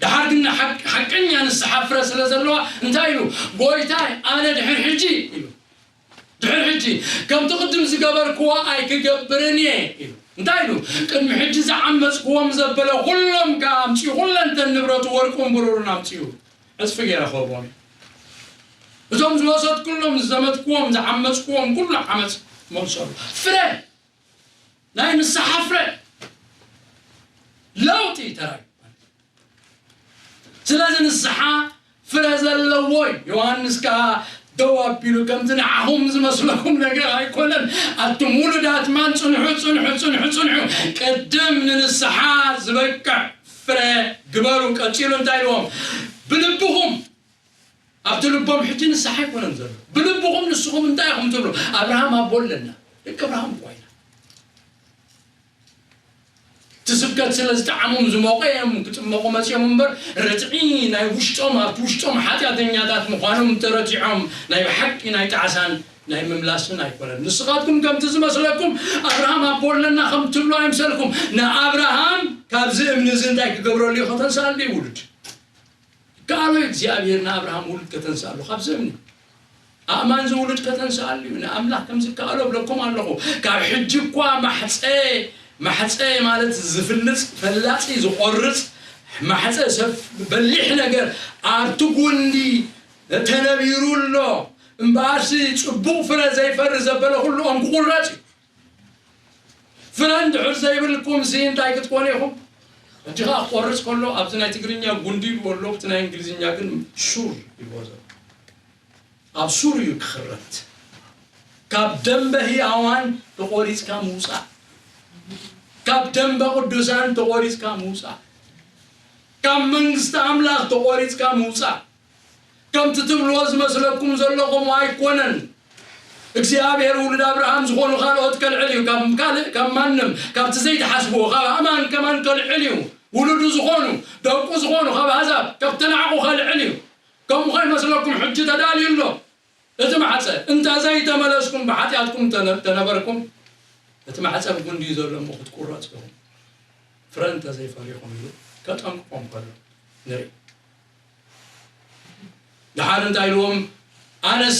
ደሓር ግን ሓቅ-፣ ሓቀኛ ንስሓ ፍረ ስለ ዘለዋ እንታይ ኢሉ? ጎይታይ፣ ኣነ ድሕር ሕጂ" ኢሉ። "ድሕር ሕጂ ከምቲ ቅድም ዝገበርክዎ ኣይክገብርን እየ" ኢሉ። እንታይ ኢሉ? "ቅድሚ ሕጂ ዝዓመጽክዎም" ዘበለ፣ "ኩሎም ከኣ ኣምጽኡ፣ ኩለንተን ንብረቱ፣ ወርቁን ብሩርን ኣምጽኡ፣ ዕጽፊ ገይረ ክህቦም እየ። እዞም ዝወሰድኩሎም፣ ዝዘመትክዎም፣ ዝዓመጽክዎም ኩሉ ዓመጽ መልሰሉ።" ፍረ፣ ናይ ንስሓ ፍረ፣ ለውጢ ተራእዩ። ስለዚ ንስሓ ፍረ ዘለዎ እዩ። ዮሃንስ ከኣ ደው ኣቢሉ፣ "ከምቲ ንዓኹም ዝመስለኩም ነገር ኣይኮነን። ኣቱም ውሉዳት ማን፣ ጽንሑ፣ ጽንሑ፣ ጽንሑ፣ ጽንሑ። ቅድም ንንስሓ ዝበቅዕ ፍረ ግበሩ።" ቀጺሉ እንታይ ኢልዎም? "ብልብኹም"፣ ኣብቲ ልቦም ሕጂ ንስሓ ኣይኮነን ዘሎ። "ብልብኹም ንስኹም እንታይ ኢኹም ትብሉ? ኣብርሃም ኣቦ ኣለና። ደቂ ኣብርሃም እኮ ኢና።" እቲ ስብከት ስለ ዝጠዓሞም ዝሞቐ እዮም ክጥመቑ መጺኦም እምበር፣ ርትዒ ናይ ውሽጦም፣ ኣብቲ ውሽጦም ሓጢኣተኛታት ምዃኖም ተረቲዖም ናይ ብሓቂ ናይ ጣዕሳን ናይ ምምላስን ኣይኮነን። ንስኻትኩም ከምቲ ዝመስለኩም ኣብርሃም ኣቦ ኣለና ከም ትብሉ ኣይምሰልኩም። ንኣብርሃም ካብዚ እምኒ እዚ እንታይ ክገብረሉ እዩ? ከተንስኣሉ እዩ ውሉድ። ከኣሎ እግዚኣብሔር ንኣብርሃም ውሉድ ከተንስኣሉ ካብዚ እምኒ። ኣእማን ዝውልድ ከተንስኣሉ እዩ። ንኣምላኽ ከም ዝከኣሎ እብለኩም ኣለኹ። ካብ ሕጂ እኳ ማሕጸ፣ ማሕጸ ማለት ዝፍልጽ፣ ፈላጺ፣ ዝቖርጽ፣ ማሕጸ ሰብ በሊሕ ነገር ኣብቲ ጉንዲ ተነቢሩ ኣሎ። እምበኣርሲ ጽቡቕ ፍረ ዘይፈሪ ዘበለ ኩሉ ኦም ክቑረጽ እዩ። ፍረ እንድሕር ዘይብልኩም ሲ እንታይ ክትኮኑ ኢኹም? ሕጂ ኸኣ ክቆርጽ ከሎ ኣብዚ ናይ ትግርኛ ጉንዲ ይብልዎ ኣለዉ፣ ኣብቲ ናይ እንግሊዝኛ ግን ሱር ይብልዎ ዘሎ። ኣብ ሱር እዩ ክኽረት። ካብ ደንበ ህያዋን ተቖሪጽካ ምውጻእ። ካብ ደንበ ቅዱሳን ተቖሪጽካ ምውጻእ። ካብ መንግስቲ ኣምላኽ ተቖሪጽካ ምውጻእ። ከምቲ ትብልዎ ዝመስለኩም ዘሎ ከምኡ ኣይኮነን። እግዚኣብሔር ውሉድ ኣብርሃም ዝኾኑ ካልኦት ከልዕል እዩ። ካብ ካልእ፣ ካብ ማንም፣ ካብቲ ዘይትሓስብዎ፣ ካብ ኣማን ከማን ከልዕል እዩ። ውሉዱ ዝኾኑ፣ ደቁ ዝኾኑ፣ ካብ ኣሕዛብ፣ ካብ ተናዕቑ ከልዕል እዩ። ከምኡ ከይመስለኩም ሕጂ ተዳልዩ ኣሎ። እቲ ማሕጸ፣ እንተ ዘይተመለስኩም ብሓጢኣትኩም ተነ-፣ ተነበርኩም፣ እቲ ማሕጸ ብጉንዲ እዩ ዘሎ እሞ ክትቁረጹ ኢኹም። ፍረ እንተ ዘይፈሪኹም ኢሉ ከጠንቅቖም ከሎ ንርኢ። ደሓር እንታይ ኢልዎም? ኣነስ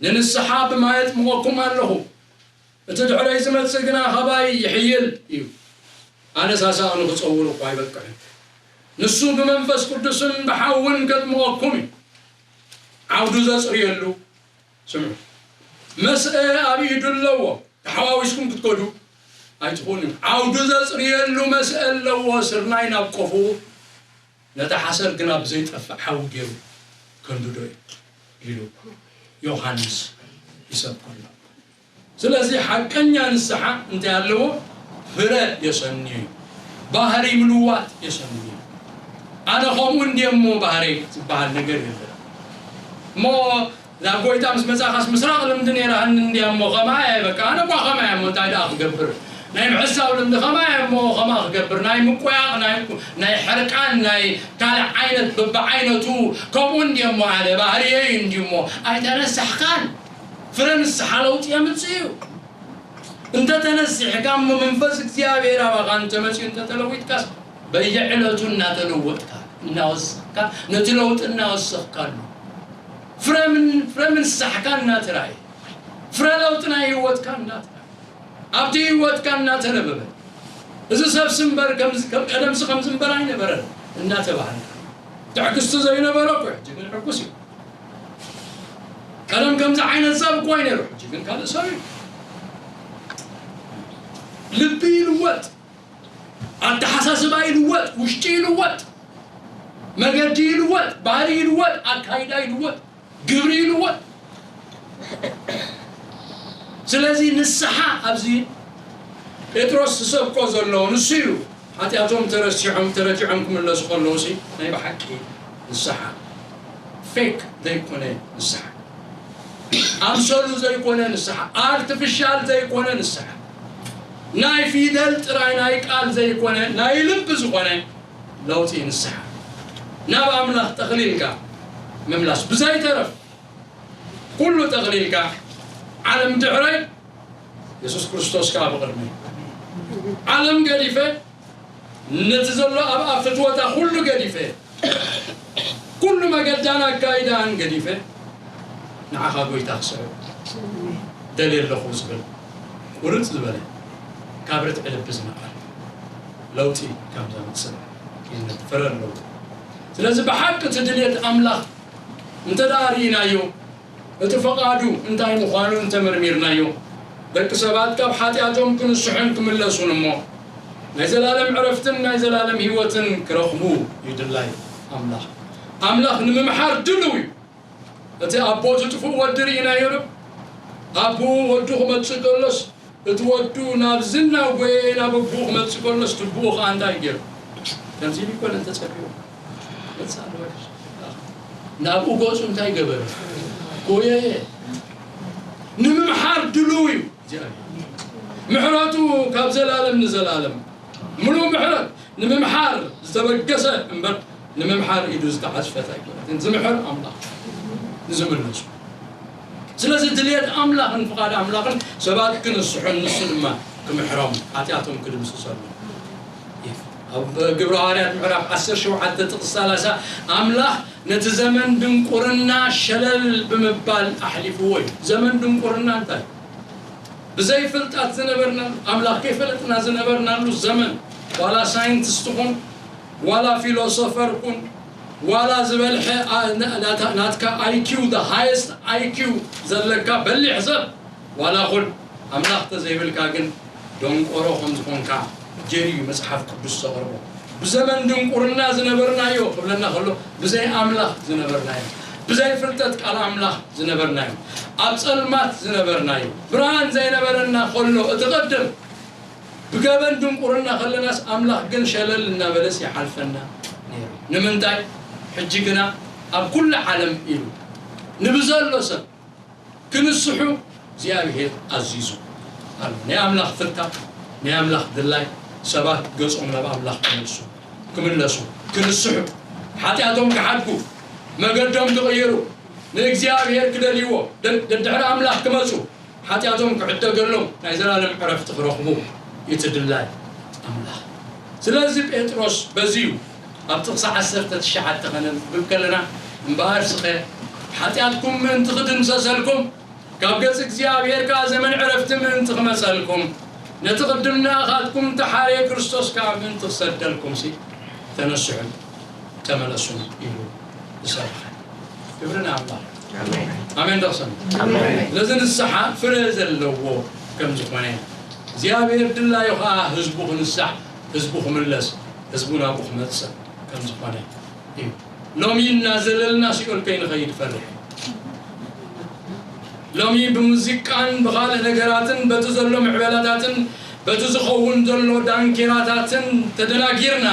ንንስሓ ብማይ ኣጥምቐኩም ኣለኹ፣ እቲ ድሕረይ ዝመጽእ ግና ኻባይ ይሕይል እዩ። ኣነስ ኣሳእኑ ክጸውር እኳ ኣይበቅዕን። ንሱ ብመንፈስ ቅዱስን ብሓውን ከጥምቐኩም እዩ። ዓውዱ ዘጽርየሉ፣ ስምዑ፣ መስአ ኣብ ኢዱ ኣለዎ። ተሓዋዊስኩም ክትከዱ ኣይትኽእሉን። ዓውዱ ዘጽርየሉ መስአ ኣለዎ። ስርናይ ናብ ቆፉ፣ ነታ ሓሰር ግና ብዘይጠፍእ ሓዊ ገይሩ ከንድዶ እዩ ኢሉ ዮሃንስ ይሰብከና። ስለዚ ሓቀኛ ንስሓ እንታይ ኣለዎ? ፍረ የሰንዩ እዩ። ባህሪ ምልዋጥ የሰንዩ እዩ። ኣነ ከምኡ እንድየ እሞ ባህረይ ዝበሃል ነገር የለን። እሞ ናብ ጎይታ ምስ መጻኻስ ምስራቕ ልምዲ ነይራህኒ እንድያ እሞ ከማይ እየ፣ በቃ ኣነ እኳ ከማይ እየ እሞ እንታይ ደኣ ክገብር? ናይ ምሕሳብ ልምዲ ከማይ እየ እሞ ከማ ክገብር? ናይ ምቆያቕ፣ ናይ፣ ናይ ሕርቃን፣ ናይ ካልእ ዓይነት በብዓይነቱ ከምኡ እንድየ እሞ ኣነ ባህርየይ እንድዩ እሞ ኣይተነሳሕካን። ፍረ ንስሓ ለውጢ የምጽእ እዩ። እንተ ተነሲሕካ እሞ መንፈስ እግዚኣብሔር ኣባኻ እንተ መጺኡ እንተ ተለዊጥካስ በየዕለቱ እናተለወጥካ፣ እናወሰኽካ፣ ነቲ ለውጢ እናወሰኽካሉ፣ ፍረ ምን-፣ ፍረ ምንሳሕካ እናተራእየ፣ ፍረ ለውጢ ናይ ህይወትካ እናተራእየ፣ ኣብቲ ህይወትካ እናተነበበ፣ እዚ ሰብሲ እምበር ከምዚ፣ ከም ቀደምሲ ከምዚ እምበር ኣይነበረን እናተባህለ፣ ትዕግስቲ ዘይነበሮ እኮ ሕጂ ግን ሕጉስ እዩ። ቀደም ከምዚ ዓይነት ሰብ እኮ ኣይነሩ፣ ሕጂ ግን ካልእ ሰብ እዩ። ልቢ ይልወጥ፣ ኣተሓሳስባ ይልወጥ፣ ውሽጢ ይልወጥ፣ መገዲ ይልወጥ፣ ባህሪ ይልወጥ፣ ኣካይዳ ይልወጥ፣ ግብሪ ይልወጥ። ስለዚ ንስሓ ኣብዚ ጴጥሮስ ዝሰብኮ ዘሎ ንሱ እዩ። ሓጢኣቶም ተረሲዖም ተረቲዖም ክምለሱ ከለዉ ሲ ናይ ብሓቂ ንስሓ፣ ፌክ ዘይኮነ ንስሓ፣ ኣምሰሉ ዘይኮነ ንስሓ፣ ኣርቲፊሻል ዘይኮነ ንስሓ፣ ናይ ፊደል ጥራይ ናይ ቃል ዘይኮነ ናይ ልቢ ዝኾነ ለውጢ ንስሓ፣ ናብ ኣምላኽ ጠቕሊልካ ምምላስ ብዘይተረፍ ኩሉ ጠቕሊልካ ዓለም ድሕረይ የሱስ ክርስቶስ ከኣ ብቕድመይ። ዓለም ገዲፈ፣ ነቲ ዘሎ ኣብ ኣፍ ፍትወታ ኩሉ ገዲፈ፣ ኩሉ መገዳን ኣካይዳን ገዲፈ ንዓኻ ጎይታ ክስዕብ ደልየ ኣለኹ ዝብል ቁርጽ ዝበለ ካብ ርትዒ ልቢ ዝነቐለ ለውጢ ከም ዘምጽእ ይነፍር ኣለዉ። ስለዚ ብሓቂ እቲ ድልየት ኣምላኽ እንተ ደኣ ርኢናዮ እቲ ፈቓዱ እንታይ ምዃኑ እንተመርሚርናዮ፣ ደቂ ሰባት ካብ ሓጢኣቶም ክንስሑን ክምለሱን እሞ ናይ ዘላለም ዕረፍትን ናይ ዘላለም ህይወትን ክረኽቡ ይድላይ ኣምላኽ። ኣምላኽ ንምምሓር ድልው እዩ። እቲ ኣቦ እቲ ጥፉእ ወዲ ርኢናዮ ዶ? ኣቦኡ ወዱ ክመጽእ ከሎስ እቲ ወዱ ናብዚ እናጎየ ናብ ኣቦኡ ክመጽእ ከሎስ እቲ ኣቦኡ ኸኣ እንታይ ገይሩ? ከምዚ ኢሉ ኣይኮነን ተጸቢቑ። መጽእ ኣሎ። ናብኡ ገጹ እንታይ ገበረ? ጎየየ። ንምምሓር ድሉው እዩ እግዚኣብሔር። ምሕረቱ ካብ ዘላለም ንዘላለም ምሉእ ምሕረት ንምምሓር ዝተበገሰ እምበር ንምምሓር ኢዱ ዝተዓጽፈት ኣይኮነትን። ዝምሕር ኣምላኽ ንዝምለሱ። ስለዚ ድልየት ኣምላኽን ፍቓድ ኣምላኽን ሰባት ክንስሑን ንሱ ድማ ክምሕሮም ሓጢኣቶም ክድምስሰሉ። ኣብ ግብረ ሃዋርያት ምዕራፍ ዓሰርተ ሸውዓተ ጥቕሲ ሰላሳ ኣምላኽ ነቲ ዘመን ድንቁርና ሸለል ብምባል ኣሕሊፍዎ እዩ። ዘመን ድንቁርና እንታይ? ብዘይ ፍልጣት ዝነበርናሉ፣ ኣምላኽ ከይፈለጥና ዝነበርናሉ ዘመን፣ ዋላ ሳይንቲስት ኩን፣ ዋላ ፊሎሶፈር ኩን፣ ዋላ ዝበልሐ ኣ- ና- ናታ- ናትካ ኣይኪው፣ the highest I Q ዘለካ በሊሕ ሰብ ዋላ ኩን፣ ኣምላኽ ተዘይብልካ ግን ደንቆሮ ከም ዝኾንካ ጀርዩ መጽሓፍ ቅዱስ ዘቕርቦ። ብዘመን ድንቁርና ዝነበርናዮ ክብለና ከሎ ብዘይ ኣምላኽ ዝነበርናዮ፣ ብዘይ ፍልጠት ቃል ኣምላኽ ዝነበርናዮ፣ ኣብ ጸልማት ዝነበርናዮ፣ ብርሃን ዘይነበረና ከሎ እቲ ቅድም ብገበን ድንቁርና ከለናስ ኣምላኽ ግን ሸለል እናበለስ ይሓልፈና ነይሩ። ንምንታይ? ሕጂ ግና ኣብ ኩሉ ዓለም ኢሉ ንብዘሎ ሰብ ክንስሑ እግዚኣብሔር ኣዚዙ ኣሎ። ናይ ኣምላኽ ፍታ፣ ናይ ኣምላኽ ድላይ ሰባት ገጾም ናብ ኣምላኽ ክመልሱ፣ ክምለሱ፣ ክንስሑ፣ ሓጢኣቶም ክሓድጉ፣ መገዶም ክቕይሩ፣ ንእግዚኣብሔር ክደልይዎ፣ ደ- ደድሕሪ ኣምላኽ ክመጹ፣ ሓጢኣቶም ክዕደገሎም፣ ናይ ዘላለም ዕረፍቲ ክረኽቡ እዩ እቲ ድላይ ኣምላኽ። ስለዚ ጴጥሮስ በዚ እዩ ኣብ ጥቕሲ ዓሰርተ ትሽዓተ ከነንብብ ከለና፣ እምበኣር ስኸ ሓጢኣትኩም ምእንቲ ክድምሰሰልኩም፣ ካብ ገጽ እግዚኣብሔር ከኣ ዘመን ዕረፍቲ ምእንቲ ክመጸልኩም፣ ነቲ ቅድም ንኣኻትኩም እተሓርየ ክርስቶስ ከኣ ምእንቲ ክሰደልኩምሲ ተነስሑ። ተመለሱ ኢሉ ዝሰብኸ። ክብሪ ንኣምላኽ። ኣሜን። ኣሜን ዶ ክሰምዕ? ኣሜን። ስለዚ ንስሓ ፍረ ዘለዎ ከም ዝኾነ፣ እግዚኣብሔር ድላዩ ኸዓ ህዝቡ ክንሳሕ፣ ህዝቡ ክምለስ፣ ህዝቡ ናብኡ ክመጽእ ከም ዝኾነ እዩ። ሎሚ እናዘለልና ሲኦል ከይንኸይድ ፈርሕ። ሎሚ ብሙዚቃን ብኻልእ ነገራትን በቲ ዘሎ ምዕበላታትን በቲ ዝኸውን ዘሎ ዳንኬራታትን ተደናጊርና፣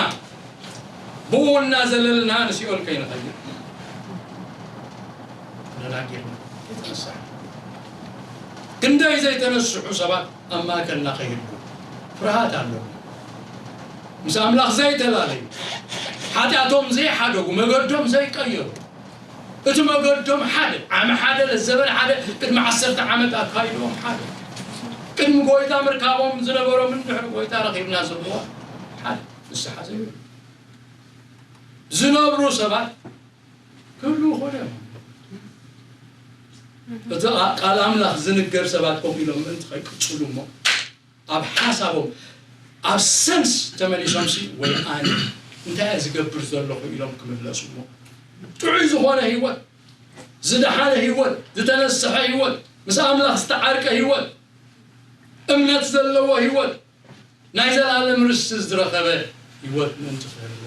ብኡ እናዘለልና ንሲኦል ከይንኸይድ ተደናጊርና የተነሳ። ክንደይ ዘይተነስሑ ሰባት ኣብ ማእከልና ከይህሉ ፍርሃት ኣለዎ። ምስ ኣምላኽ ዘይተላለዩ፣ ሓጢኣቶም ዘይሓደጉ፣ መገዶም ዘይቀየሩ፣ እቲ መገዶም ሓደ፣ ዓመ ሓደ፣ ለዘበን ሓደ፣ ቅድሚ ዓሰርተ ዓመት ኣካይድዎም ሓደ፣ ቅድሚ ጎይታ ምርካቦም ዝነበሮምን ድሕሪ ጎይታ ረኺብና ዘለዋ ሓደ፣ ንስሓ ዘይብሉ ዝነብሩ ሰባት ክህልዉ ይኽእሉ እዮም። እቲ ቃል ኣምላኽ ዝንገር ሰባት ከምኡ ኢሎም ምእንቲ ከይቅጽሉ እሞ፣ ኣብ ሓሳቦም፣ ኣብ ሰንስ ተመሊሶምሲ፣ ወይ ኣነ እንታይ እየ ዝገብር ዘለኹ ኢሎም ክምለሱ እሞ፣ ጥዑይ ዝኾነ ህይወት፣ ዝደሓነ ህይወት፣ ዝተነስሐ ህይወት፣ ምስ ኣምላኽ ዝተዓርቀ ህይወት፣ እምነት ዘለዎ ህይወት፣ ናይ ዘላለም ርስቲ ዝረኸበ ህይወት ምእንቲ ክህልዎ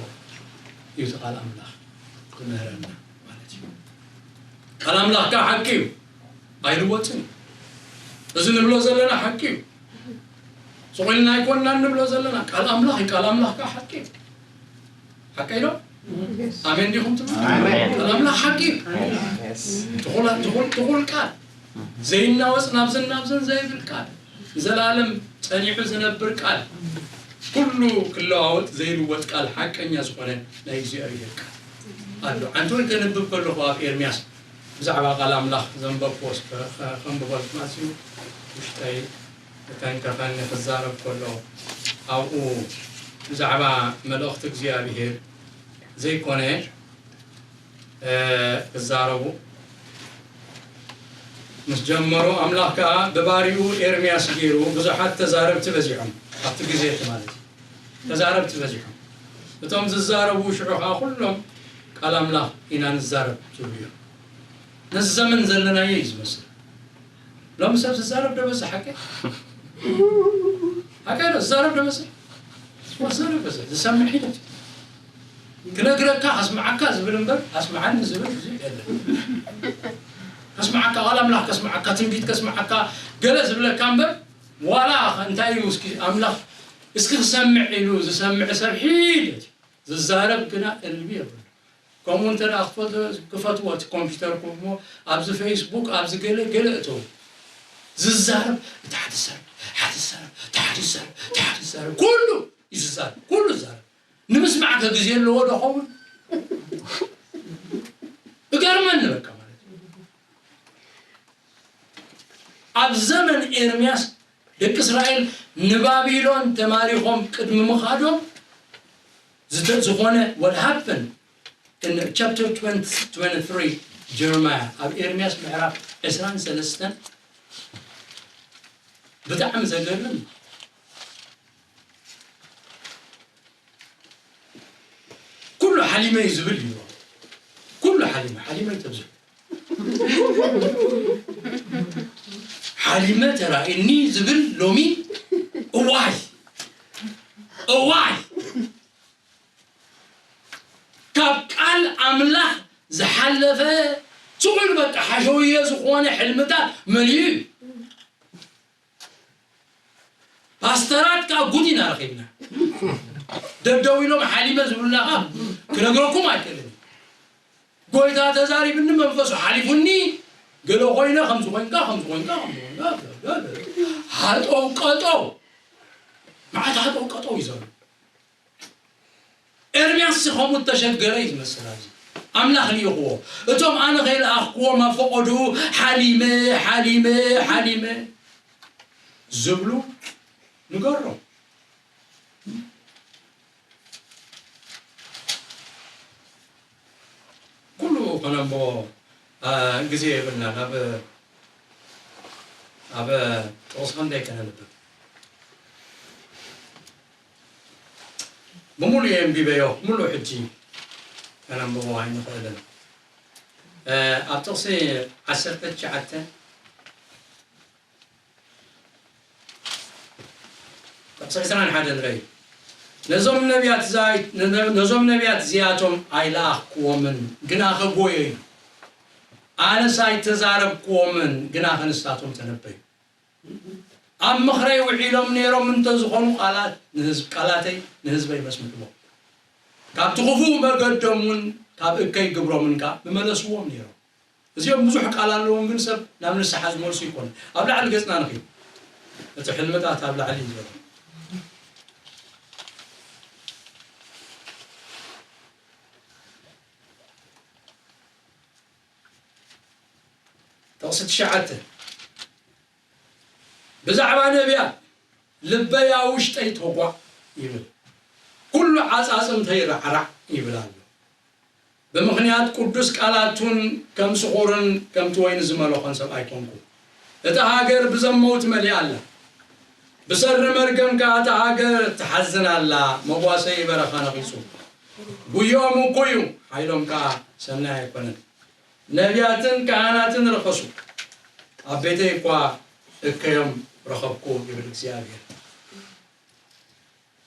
እዩ እቲ ቃል ኣምላኽ ዝምህረና ማለት እዩ። ቃል ኣምላኽ ከዓ ሓቂ እዩ፣ ኣይልወጥን እዩ። እዚ ንብሎ ዘለና ሓቂ እዩ። ስቕ ኢልና ኣይኮንና ንብሎ ዘለና፣ ቃል ኣምላኽ እዩ። ቃል ኣምላኽ ከዓ ሓቂ እዩ። ሓቂ እዩ ዶ? ኣሜን ዲኹም ትብሉ? ኣሜን። ቃል ኣምላኽ ሓቂ እዩ። ትኹል፣ ትኹል፣ ትኹል ቃል፣ ዘይናወጽ ናብዝን ናብዝን ዘይብል ቃል፣ ንዘላለም ጸኒዑ ዝነብር ቃል፣ ኩሉ ክለዋወጥ ዘይልወጥ ቃል፣ ሓቀኛ ዝኾነ ናይ እግዚኣብሔር ቃል ኣሎ። ዓንተወይ ከንብብ ከለኹ ኣብ ኤርምያስ ብዛዕባ ቃል ኣምላኽ ዘንበብኩዎ እስከ ከንብበልኩም፣ ኣዝዩ ውሽጠይ ተንከፈኒ ክዛረብ ከሎ፣ ኣብኡ ብዛዕባ መልእኽቲ እግዚኣብሔር ዘይኮነ፣ እ፣ ክዛረቡ ምስ ጀመሩ፣ ኣምላኽ ከኣ ብባሪኡ ኤርምያስ ገይሩ፣ ብዙሓት ተዛረብቲ በዚሖም። ኣብቲ ግዜ እቲ ማለት እዩ፣ ተዛረብቲ በዚሖም። እቶም ዝዛረቡ ሽዑ ከኣ ኩሎም ቃል ኣምላኽ ኢና ንዛረብ ዝብሉ እዮም። ነዚ ዘመን ዘለናዮ እዩ ዝመስል። ሎሚ ሰብ ዝዛረብ ዶ በዝሕ? ሓቂ፣ ሓቂ ዶ? ዝዛረብ ዶ በዝሕ? ዝዛረብ በዝሕ። ዝሰምዕ ሒደት። ክነግረካ፣ ከስምዓካ ዝብል እምበር፣ ኣስምዓኒ ዝብል ብዙሕ የለን። ከስምዓካ፣ ቃል ኣምላኽ ከስምዓካ፣ ትንቢት ከስምዓካ፣ ገለ ዝብለካ እምበር፣ ዋላ እንታይ እዩ እስኪ ኣምላኽ እስኪ ክሰምዕ ኢሉ ዝሰምዕ ሰብ ሒደት። ዝዛረብ ግና እልቢ የብሉ። ከምኡ እንተ ደኣ ክፈት-፣ ክፈትዎ እቲ ኮምፒውተርኩም እሞ፣ ኣብዚ ፌስቡክ፣ ኣብዚ ገለ ገለ እተው። ዝዛረብ፣ እቲ ሓደ ዝዛረብ፣ ሓደ ዝዛረብ፣ እቲ ሓደ ዝዛረብ፣ እቲ ሓደ ዝዛረብ፣ ኩሉ እዩ ዝዛረብ፣ ኩሉ ዝዛረብ። ንምስማዕ ከ ግዜ ኣለዎ ዶ ኸውን? እገርመኒ በቃ ማለት እዩ። ኣብ ዘመን ኤርምያስ ደቂ እስራኤል ንባቢሎን ተማሪኾም ቅድሚ ምኻዶም ዝተ-፣ ዝኾነ what happened in chapter twenty, twenty-three Jeremiah፣ ኣብ ኤርምያስ ምዕራፍ ዕስራን ሰለስተን ብጣዕሚ ዘገርም። ኩሉ ሓሊመ እዩ ዝብል እዩ። ኩሉ ሓሊመ፣ ሓሊመ እዩ ተብዝሑ። ሓሊመ ተራእየኒ ዝብል ሎሚ እዋይ፣ እዋይ። ካብ ቃል ኣምላኽ ዝሓለፈ ስቕ ኢሉ በቃ ሓሸውየ ዝኾነ ሕልምታት መሊኡ እዩ። ፓስተራት ከኣ ጉድ ኢና ረኺብና። ደደው ኢሎም ሓሊመ ዝብሉና ከኣ ክነግረኩም ኣይክእልን። ጎይታ ተዛሪብኒ፣ መንፈሱ ሓሊፉኒ፣ ገለ ኮይነ፣ ከምዚ ኮይንካ፣ ከምዚ ኮይንካ፣ ከምዚ ኮይንካ፣ ሃጠው ቀጠው፣ መዓት ሃጠው ቀጠው እዩ ዘሎ። ኤርምያስ ከምኡ እተሸገረ እዩ ዝመስል። ኣብዚ ኣምላኽ ልኢኽዎ። እቶም ኣነ ከይለኣኽክዎም ኣብ ፈቐድኡ ሓሊመ፣ ሓሊመ፣ ሓሊመ ዝብሉ ንገሮም። ኩሉ ከነንብቦ፣ አ፣ ግዜ የብልናን። ኣብ፣ ኣብ ጥቕሲ ክንደይ ከነንብብ? ብምሉእ የንቢበዮ፣ ምሉእ ሕጂ ከነንብቦ ኣይንኽእልን። እ፣ ኣብ ጥቕሲ ዓሰርተ ትሽዓተ፣ ጥቕሲ ዕስራን ሓደን ንርኢ። ነዞም ነቢያት እዛ-፣ ነዞም ነቢያት እዚኣቶም ኣይለኣኽክዎምን፣ ግናኸ ጎየዩ። ኣነስ ኣይተዛረብክዎምን፣ ግናኸ ንሳቶም ተነበዩ። ኣብ ምኽረይ ውዒሎም ነይሮም እንተዝኾኑ፣ ቃላት ንህዝብ-፣ ቃላተይ ንህዝበይ መስምዕዎም። ካብቲ ክፉእ መገዶም እውን፣ ካብ እከይ ግብሮምን ከኣ ምመለስዎም ነይሮም። እዚኦም ብዙሕ ቃል ኣለዎም፣ ግን ሰብ ናብ ንስሓ ዝመልሱ ይኮኑ። ኣብ ላዕሊ ገጽና ንኺድ። እቲ ሕልምታት ኣብ ላዕሊ እዩ ዘሎ። ጥቕሲ ትሽዓተ። ብዛዕባ ነቢያት፣ "ልበይ ኣብ ውሽጠይ ተጓዕ" ይብል፣ "ኩሉ ዓጻጽምተይ ራዕራዕ" ይብል ኣሎ። ብምኽንያት ቅዱስ ቃላቱን ከም ስኹርን ከምቲ ወይኒ ዝመለኾን ሰብኣይ ኮንኩ። እታ ሃገር ብዘመውት መሊኣ ኣላ። ብሰሪ መርገም ከኣ እታ ሃገር ትሓዝን ኣላ። መጓሰ በረኻ ነቒጹ። ጉዮኦም እኩይ እዩ፣ ሓይሎም ከኣ ሰናይ ኣይኮነን። ነቢያትን ካህናትን ረኸሱ፣ ኣብ ቤተይ እኳ እከዮም ረኸብኩ፣ ይብል እግዚኣብሔር።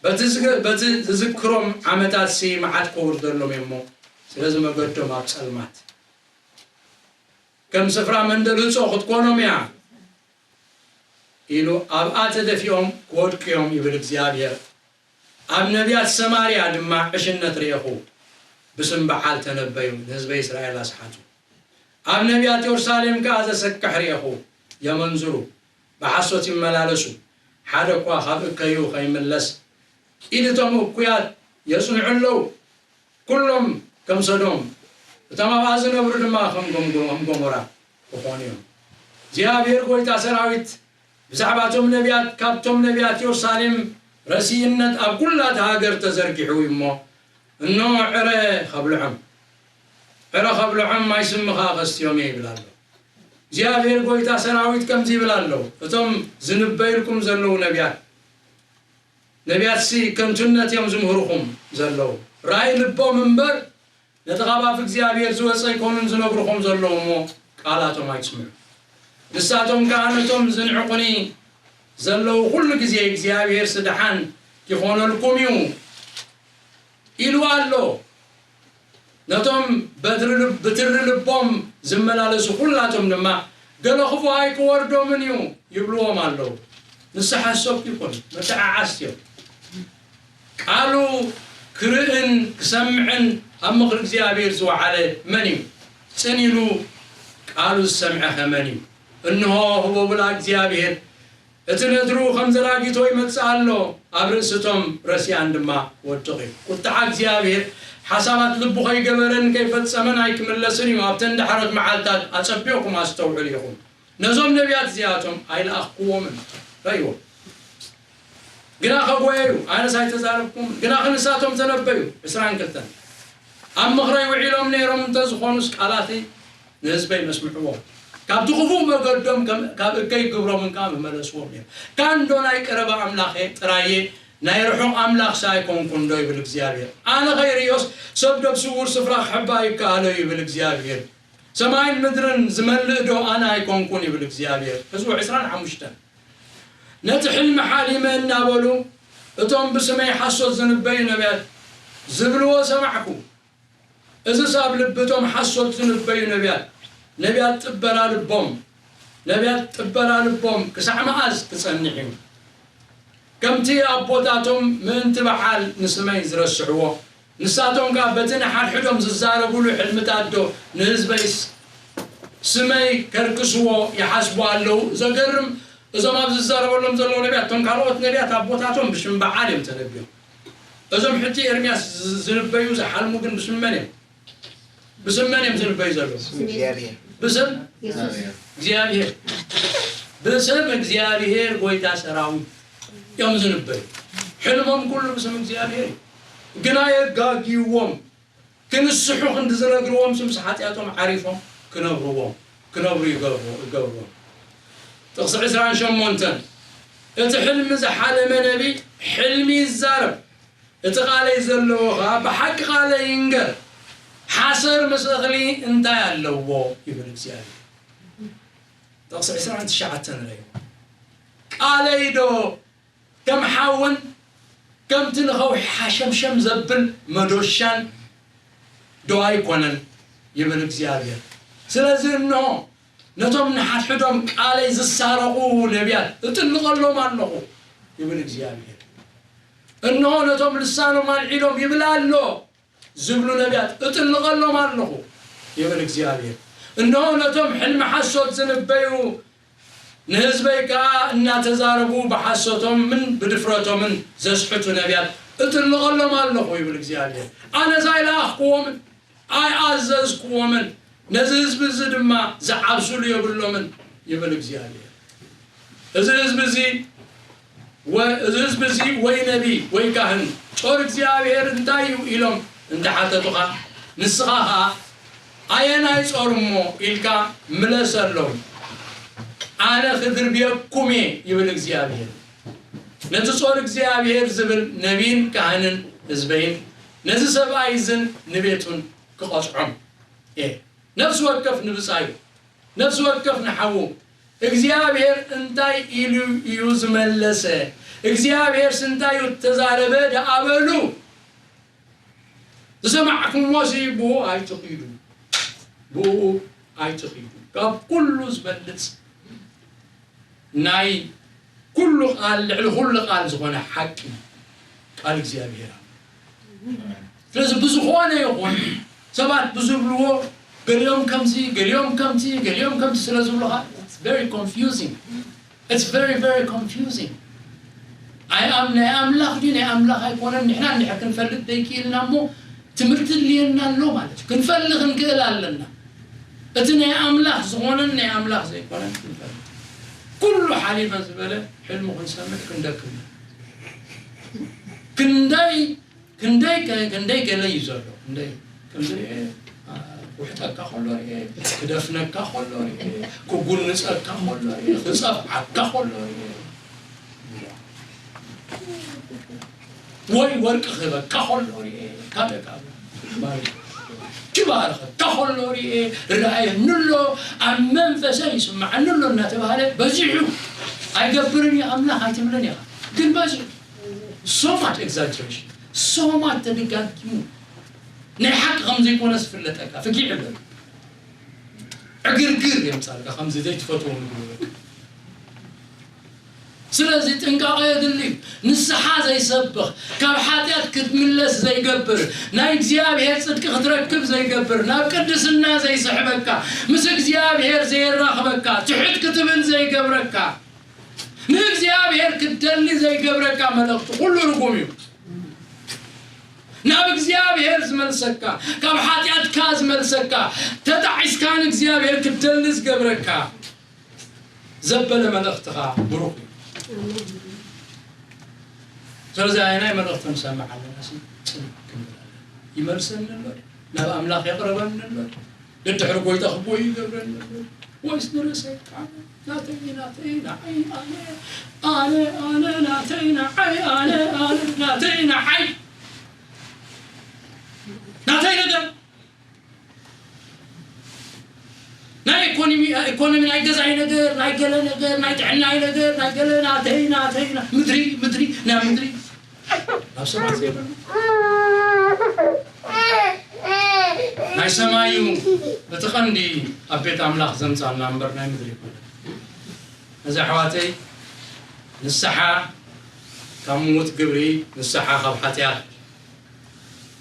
በቲ ዝግ- በቲ ዝዝክሮም ዓመታት ሲ መዓት ከውርደሎም እየ እሞ፣ ስለዚ መገዶም ኣብ ጸልማት ከም ስፍራ መንደል ህጾ ክትኮኖም እያ ኢሉ፣ ኣብኣ ተደፊኦም ክወድቁ እዮም ይብል እግዚኣብሔር። ኣብ ነቢያት ሰማርያ ድማ ዕሽነት ርኤኹ፣ ብስም በዓል ተነበዩ፣ ንህዝበ እስራኤል ኣስሓቱ። ኣብ ነቢያት የሩሳሌም ከኣ ዘሰክሕ ርኤኹ፣ የመንዝሩ፣ ብሓሶት ይመላለሱ፣ ሓደ እኳ ካብ እከዩ ከይምለስ። ኢድ እቶም እኩያት የጽንዑ ኣለዉ፣ ኩሎም ከም ሰዶም፣ እቶም ኣብኣ ዝነብሩ ድማ ከም ጎምጎ- ከም ጎሞራ ክኾኑ እዮም። እግዚኣብሔር ጐይታ ሰራዊት ብዛዕባ እቶም ነቢያት፣ ካብቶም ነቢያት የሩሳሌም ረሲእነት ኣብ ኩላ እታ ሃገር ተዘርጊሑ እዩ እሞ፣ እነሆ ዕረ ኸብልዖም፣ ዕረ ኸብልዖም፣ ማይ ስምኻ ከስትዮም እየ ይብል ኣሎ። እግዚኣብሔር ጐይታ ሰራዊት ከምዚ ይብል ኣሎ፣ እቶም ዝንበዩልኩም ዘለዉ ነቢያት፣ ነቢያትሲ ከንቱነት እዮም ዝምህርኹም ዘለዉ። ራእይ ልቦም እምበር፣ ነቲ ካብ ኣፍ እግዚኣብሔር ዝወጸ ኣይኮኑን ዝነግርኹም ዘለዉ እሞ፣ ቃላቶም ኣይትስምዑ። ንሳቶም ከኣ ነቶም ዝንዕቑኒ ዘለዉ ኩሉ ግዜ እግዚኣብሔር ስድሓን ኪኾነልኩም እዩ ኢሉ ኣሎ። ነቶም በትሪ ልብ- ብትሪ ልቦም ዝመላለሱ ኩላቶም ድማ፣ ገለ ክፉእ ኣይክወርዶምን እዩ ይብልዎም ኣለዉ። ንስሓ ሰብ ይኹን መተዓዓስቲ እዮም። ቃሉ ክርእን ክሰምዕን ኣብ ምኽሪ እግዚኣብሔር ዝወዓለ መን እዩ? ጽን ኢሉ ቃሉ ዝሰምዐኸ መን እዩ? እንሆ ህቦብላ እግዚኣብሔር እቲ ነድሩ ከም ዘራጊቶ ይመጽእ ኣሎ፣ ኣብ ርእሲ እቶም ረሲኣን ድማ ወድቕ እዩ። ቁጥዓ እግዚኣብሔር ሓሳባት ልቡ ከይገበረን ከይፈጸመን ኣይክምለስን እዩ። ኣብተን ዳሕሮት መዓልታት ኣጸቢቕኩም ኣስተውዕሉ ኢኹም። ነዞም ነቢያት እዚኣቶም ኣይለኣኽክዎምን። ረእይዎ። ግና ከጎየዩ፣ ኣነስ ኣይተዛረብኩምን። ግና ክንሳቶም ተነበዩ። ዕስራን ክልተን። ኣብ ምኽረይ ውዒሎም ነይሮም እንተዝኾኑስ ቃላተይ ንህዝበይ መስምዕዎም። ካብቲ ክፉእ መገዶም ከም- ካብ እከይ ግብሮምን ከኣ ምመለስዎም እዮም። ካንዶ ናይ ቀረባ ኣምላኽ እየ ጥራየ፣ ናይ ርሑቕ ኣምላኽሲ ኣይኮንኩን ዶ ይብል እግዚኣብሔር። ኣነ ከይርእዮስ ሰብ ዶ ብስውር ስፍራ ክሕባ ይከኣሎ ይብል እግዚኣብሔር። ሰማይን ምድርን ዝመልእ ዶ ኣነ ኣይኮንኩን ይብል እግዚኣብሔር። ህዝቡ ዕስራን ሓሙሽተን። ነቲ ሕልሚ ሓሊመ እናበሉ እቶም ብስመይ ሓሶት ዝንበዩ ነቢያት ዝብልዎ ሰማዕኩ። እዝስ ኣብ ልቢ እቶም ሓሶት ዝንበዩ ነቢያት፣ ነቢያት ጥበራ ልቦም፣ ነቢያት ጥበራ ልቦም ክሳዕ መኣዝ ክጸንሕ እዩ? ከምቲ ኣቦታቶም ምእንቲ በዓል ንስመይ ዝረስዕዎ፣ ንሳቶም ከኣ በቲ ንሓድሕዶም ዝዛረቡሉ ሕልምታት ዶ ንህዝበይስ ስመይ ከርክስዎ ይሓስቡ ኣለዉ? ዘገርም፣ እዞም ኣብ ዝዛረበሎም ዘለዉ ነቢያት፣ እቶም ካልኦት ነቢያት ኣቦታቶም ብሽም በዓል እዮም ተነቢዮም። እዞም ሕጂ ኤርምያስ ዝ- ዝንበዩ ዝሓልሙ ግን ብስም መን እዮም? ብስም መን እዮም ዝንበዩ ዘለዉ? ብስም እግዚኣብሔር። ብስም የሱስ። እግዚኣብሔር። ብስም እግዚኣብሔር ጐይታ ሰራዊት እዮም ዝንበዩ። ሕልሞም ኩሉ ብስም እግዚኣብሔር እዩ። ግና የጋግይዎም። ክንስሑ ክንዲ ዝነግርዎም ስምስ ሓጢኣቶም ዓሪፎም ክነብርዎም ክነብሩ ይገብሩ ይገብርዎም። ጥቕሲ ዕስራን ሸሞንተን። እቲ ሕልሚ ዝሓለመ ነቢይ ሕልሚ ይዛረብ፣ እቲ ቃለይ ዘለዎ ኸዓ ብሓቂ ቃለይ ይንገር። ሓሰር ምስ እኽሊ እንታይ ኣለዎ ይብል እግዚኣብሔር። ጥቕሲ ዕስራን ትሽዓተን ንረእይዎ። ቃለይ ዶ ከም ሓውን ከምቲ ንኸውሒ ሓሸምሸም ዘብል መዶሻን ዶ ኣይኮነን ይብል እግዚኣብሔር። ስለዚ እንሆ ነቶም ንሓድሕዶም ቃለይ ዝሳረቑ ነቢያት እጥልቐሎም ኣለኹ ይብል እግዚኣብሔር። እንሆ ነቶም ልሳኖም ኣልዒሎም ይብል ኣሎ ዝብሉ ነቢያት እጥልቐሎም ኣለኹ ይብል እግዚኣብሔር። እንሆ ነቶም ሕልሚ ሓሶት ዝንበዩ ንህዝበይ ከኣ እናተዛረቡ ብሓሶቶምን ብድፍረቶምን ዘስሕቱ ነቢያት እጥልቐሎም ኣለኹ ይብል እግዚኣብሔር። ኣነስ ኣይለኣኽክዎምን ኣይኣዘዝክዎምን፣ ነዚ ህዝቢ እዚ ድማ ዝዓብስሉ የብሎምን ይብል እግዚኣብሔር። እዚ ህዝቢ እዚ ወ- እዚ ህዝቢ እዚ ወይ ነቢይ ወይ ካህን ጾር እግዚኣብሔር እንታይ እዩ ኢሎም እንተሓተቱኻ፣ ንስኻ ኸኣ ኣየናይ ጾር እሞ ኢልካ ምለሰሎም። ኣነ ክድርብየኩም እየ ይብል እግዚኣብሔር። ነቲ ጾር እግዚኣብሔር ዝብል ነቢይን ካህንን ህዝበይን ነዚ ሰብኣይ እዝን ንቤቱን ክቐጽዖም እየ። ነፍሲ ወከፍ ንብጻዩ፣ ነፍሲ ወከፍ ንሓዉ። እግዚኣብሔር እንታይ ኢሉ እዩ ዝመለሰ? እግዚኣብሔር ስንታዩ ተዛረበ ደኣበሉ ዝሰማዕኩሞሲ ብኡ ኣይትኺዱ፣ ብኡ ኣይትኺዱ። ካብ ኩሉ ዝበልጽ ናይ ኩሉ ቃል፣ ልዕሊ ኩሉ ቃል ዝኾነ ሓቂ ቃል እግዚኣብሔር ኣሎ። ስለዚ ብዝኾነ ይኹን ሰባት ብዝብልዎ ገሊኦም ከምዚ፣ ገሊኦም ከምዚ፣ ገሊኦም ከምዚ ስለ ዝብሉኻ it's very confusing. It's very, very confusing. ኣይ ኣም ናይ ኣምላኽ ድዩ ናይ ኣምላኽ ኣይኮነን ንሕና እንድሕር ክንፈልጥ ዘይክኢልና እሞ ትምህርቲ ድልየና ኣሎ ማለት እዩ። ክንፈልጥ ክንክእል ኣለና። እቲ ናይ ኣምላኽ ዝኾነን ናይ ኣምላኽ ዘይኮነን ክንፈልጥ ኩሉ ሓሊፈ ዝበለ ሕልሙ ክንሰምዕ ክንደክም ክንደይ ክንደይ ከ- ክንደይ ገለ እዩ ዘሎ። ክንደይ ከምዚ ርኤ፣ አ፣ ክውሕጠካ ከሎ ርኤ፣ ክደፍነካ ከሎ ርኤ፣ ክጉንፀካ ከሎ ርኤ፣ ክፀፍዓካ ከሎ ርኤ፣ ወይ ወርቂ ክህበካ ከሎ ርኤ፣ ካልእ ካልእ ማለት እዩ። ክባርኸካ ከሎ ርኤ፣ ርኣየኒ ኣሎ፣ ኣብ መንፈሰ ይስማዓኒ ኣሎ እናተባሃለ በዚሑ ኣይገብርን እዩ ኣምላኽ ኣይትብልን ኢኻ። ግን በዚሑ so much exaggeration so much ተደጋጊሙ ናይ ሓቂ ከም ዘይኮነ ዝፍለጠካ ፍጊዕ ይብል ዕግርግር የምፃልካ ከምዚ ዘይትፈትዎ ምግቢ ስለዚ ጥንቃቐ የድሊ ንስሓ ዘይሰብኽ ካብ ሓጢኣት ክትምለስ ዘይገብር ናይ እግዚኣብሔር ፅድቂ ክትረክብ ዘይገብር ናብ ቅድስና ዘይስሕበካ ምስ እግዚኣብሔር ዘየራኽበካ ትሕት ክትብል ዘይገብረካ ንእግዚኣብሔር ክትደሊ ዘይገብረካ መልእኽቲ ኩሉ ርጉም እዩ ናብ እግዚኣብሔር ዝመልሰካ ካብ ሓጢኣትካ ዝመልሰካ ተጣዒስካ ንእግዚኣብሔር ክትደሊ ዝገብረካ ዘበለ መልእኽትኻ ብሩኽ እዩ ስለዚ ኣየናይ መልእኽቲ ንሰምዕ ኣለና ሲ ፅን ክንብል ኣለና ይመልሰኒ ኣሎ ናብ ኣምላኽ የቕረበኒ ኣሎ ደድሕሪ ጎይታ ክቦይ ይገብረኒ ኣሎ ወይስ ንርእሰይ ኣነ ናተይ ናተይ ንዓይ ኣነ ኣነ ኣነ ናተይ ንዓይ ኣነ ኣነ ኣነ ናተይ ንዓይ ናተይ ነገር ናይ ኢኮኖሚ ኢኮኖሚ ናይ ገዛይ ነገር ናይ ገለ ነገር ናይ ጥዕናይ ነገር ናይ ገለ ናተይ ናተይ ና- ምድሪ ምድሪ ናይ ምድሪ ናብ ሰባት ዘይብሉ ናይ ሰማዩ እቲ ቀንዲ ኣብ ቤት ኣምላኽ ዘምፃልና እምበር ናይ ምድሪ ይኮነ እዚ ኣሕዋተይ ንስሓ ካብ ምዉት ግብሪ ንስሓ ካብ ሓጢኣት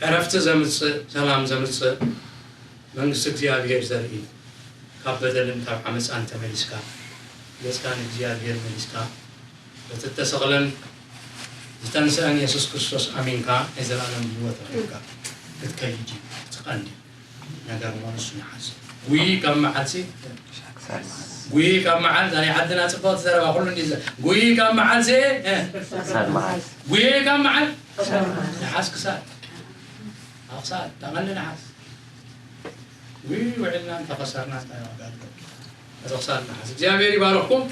ዕረፍቲ ዘምፅእ ሰላም ዘምፅእ መንግስቲ እግዚኣብሔር ዘርኢ ካብ በደልን ካብ ዓመፃን ተመሊስካ ገፅካ ንእግዚኣብሔር መሊስካ በቲ እተሰቕለን ዝተንስአን የሱስ ክርስቶስ ኣሚንካ ናይ ዘላለም ህይወት ረኺብካ ክትከይድ እዩ እቲ ቀንዲ ነገር እሞ ንሱ ንሓዝ ጉይ ካብ መዓልሲ ጉይ ካብ መዓል ናይ ዓድና ፅብቕቲ ዘረባ ኩሉ እንዲ ጉይ ካብ መዓልሲ ጉይ ካብ መዓል ንሓስ ክሳድ ኣብ ክሳድ ተቐሊ ንሓስ ውዒልና እንተኸሰርና እንታይ ዋጋ ኣለዎ? እዚ ክሳድ ንሓስ እግዚኣብሔር ይባርኽኩም።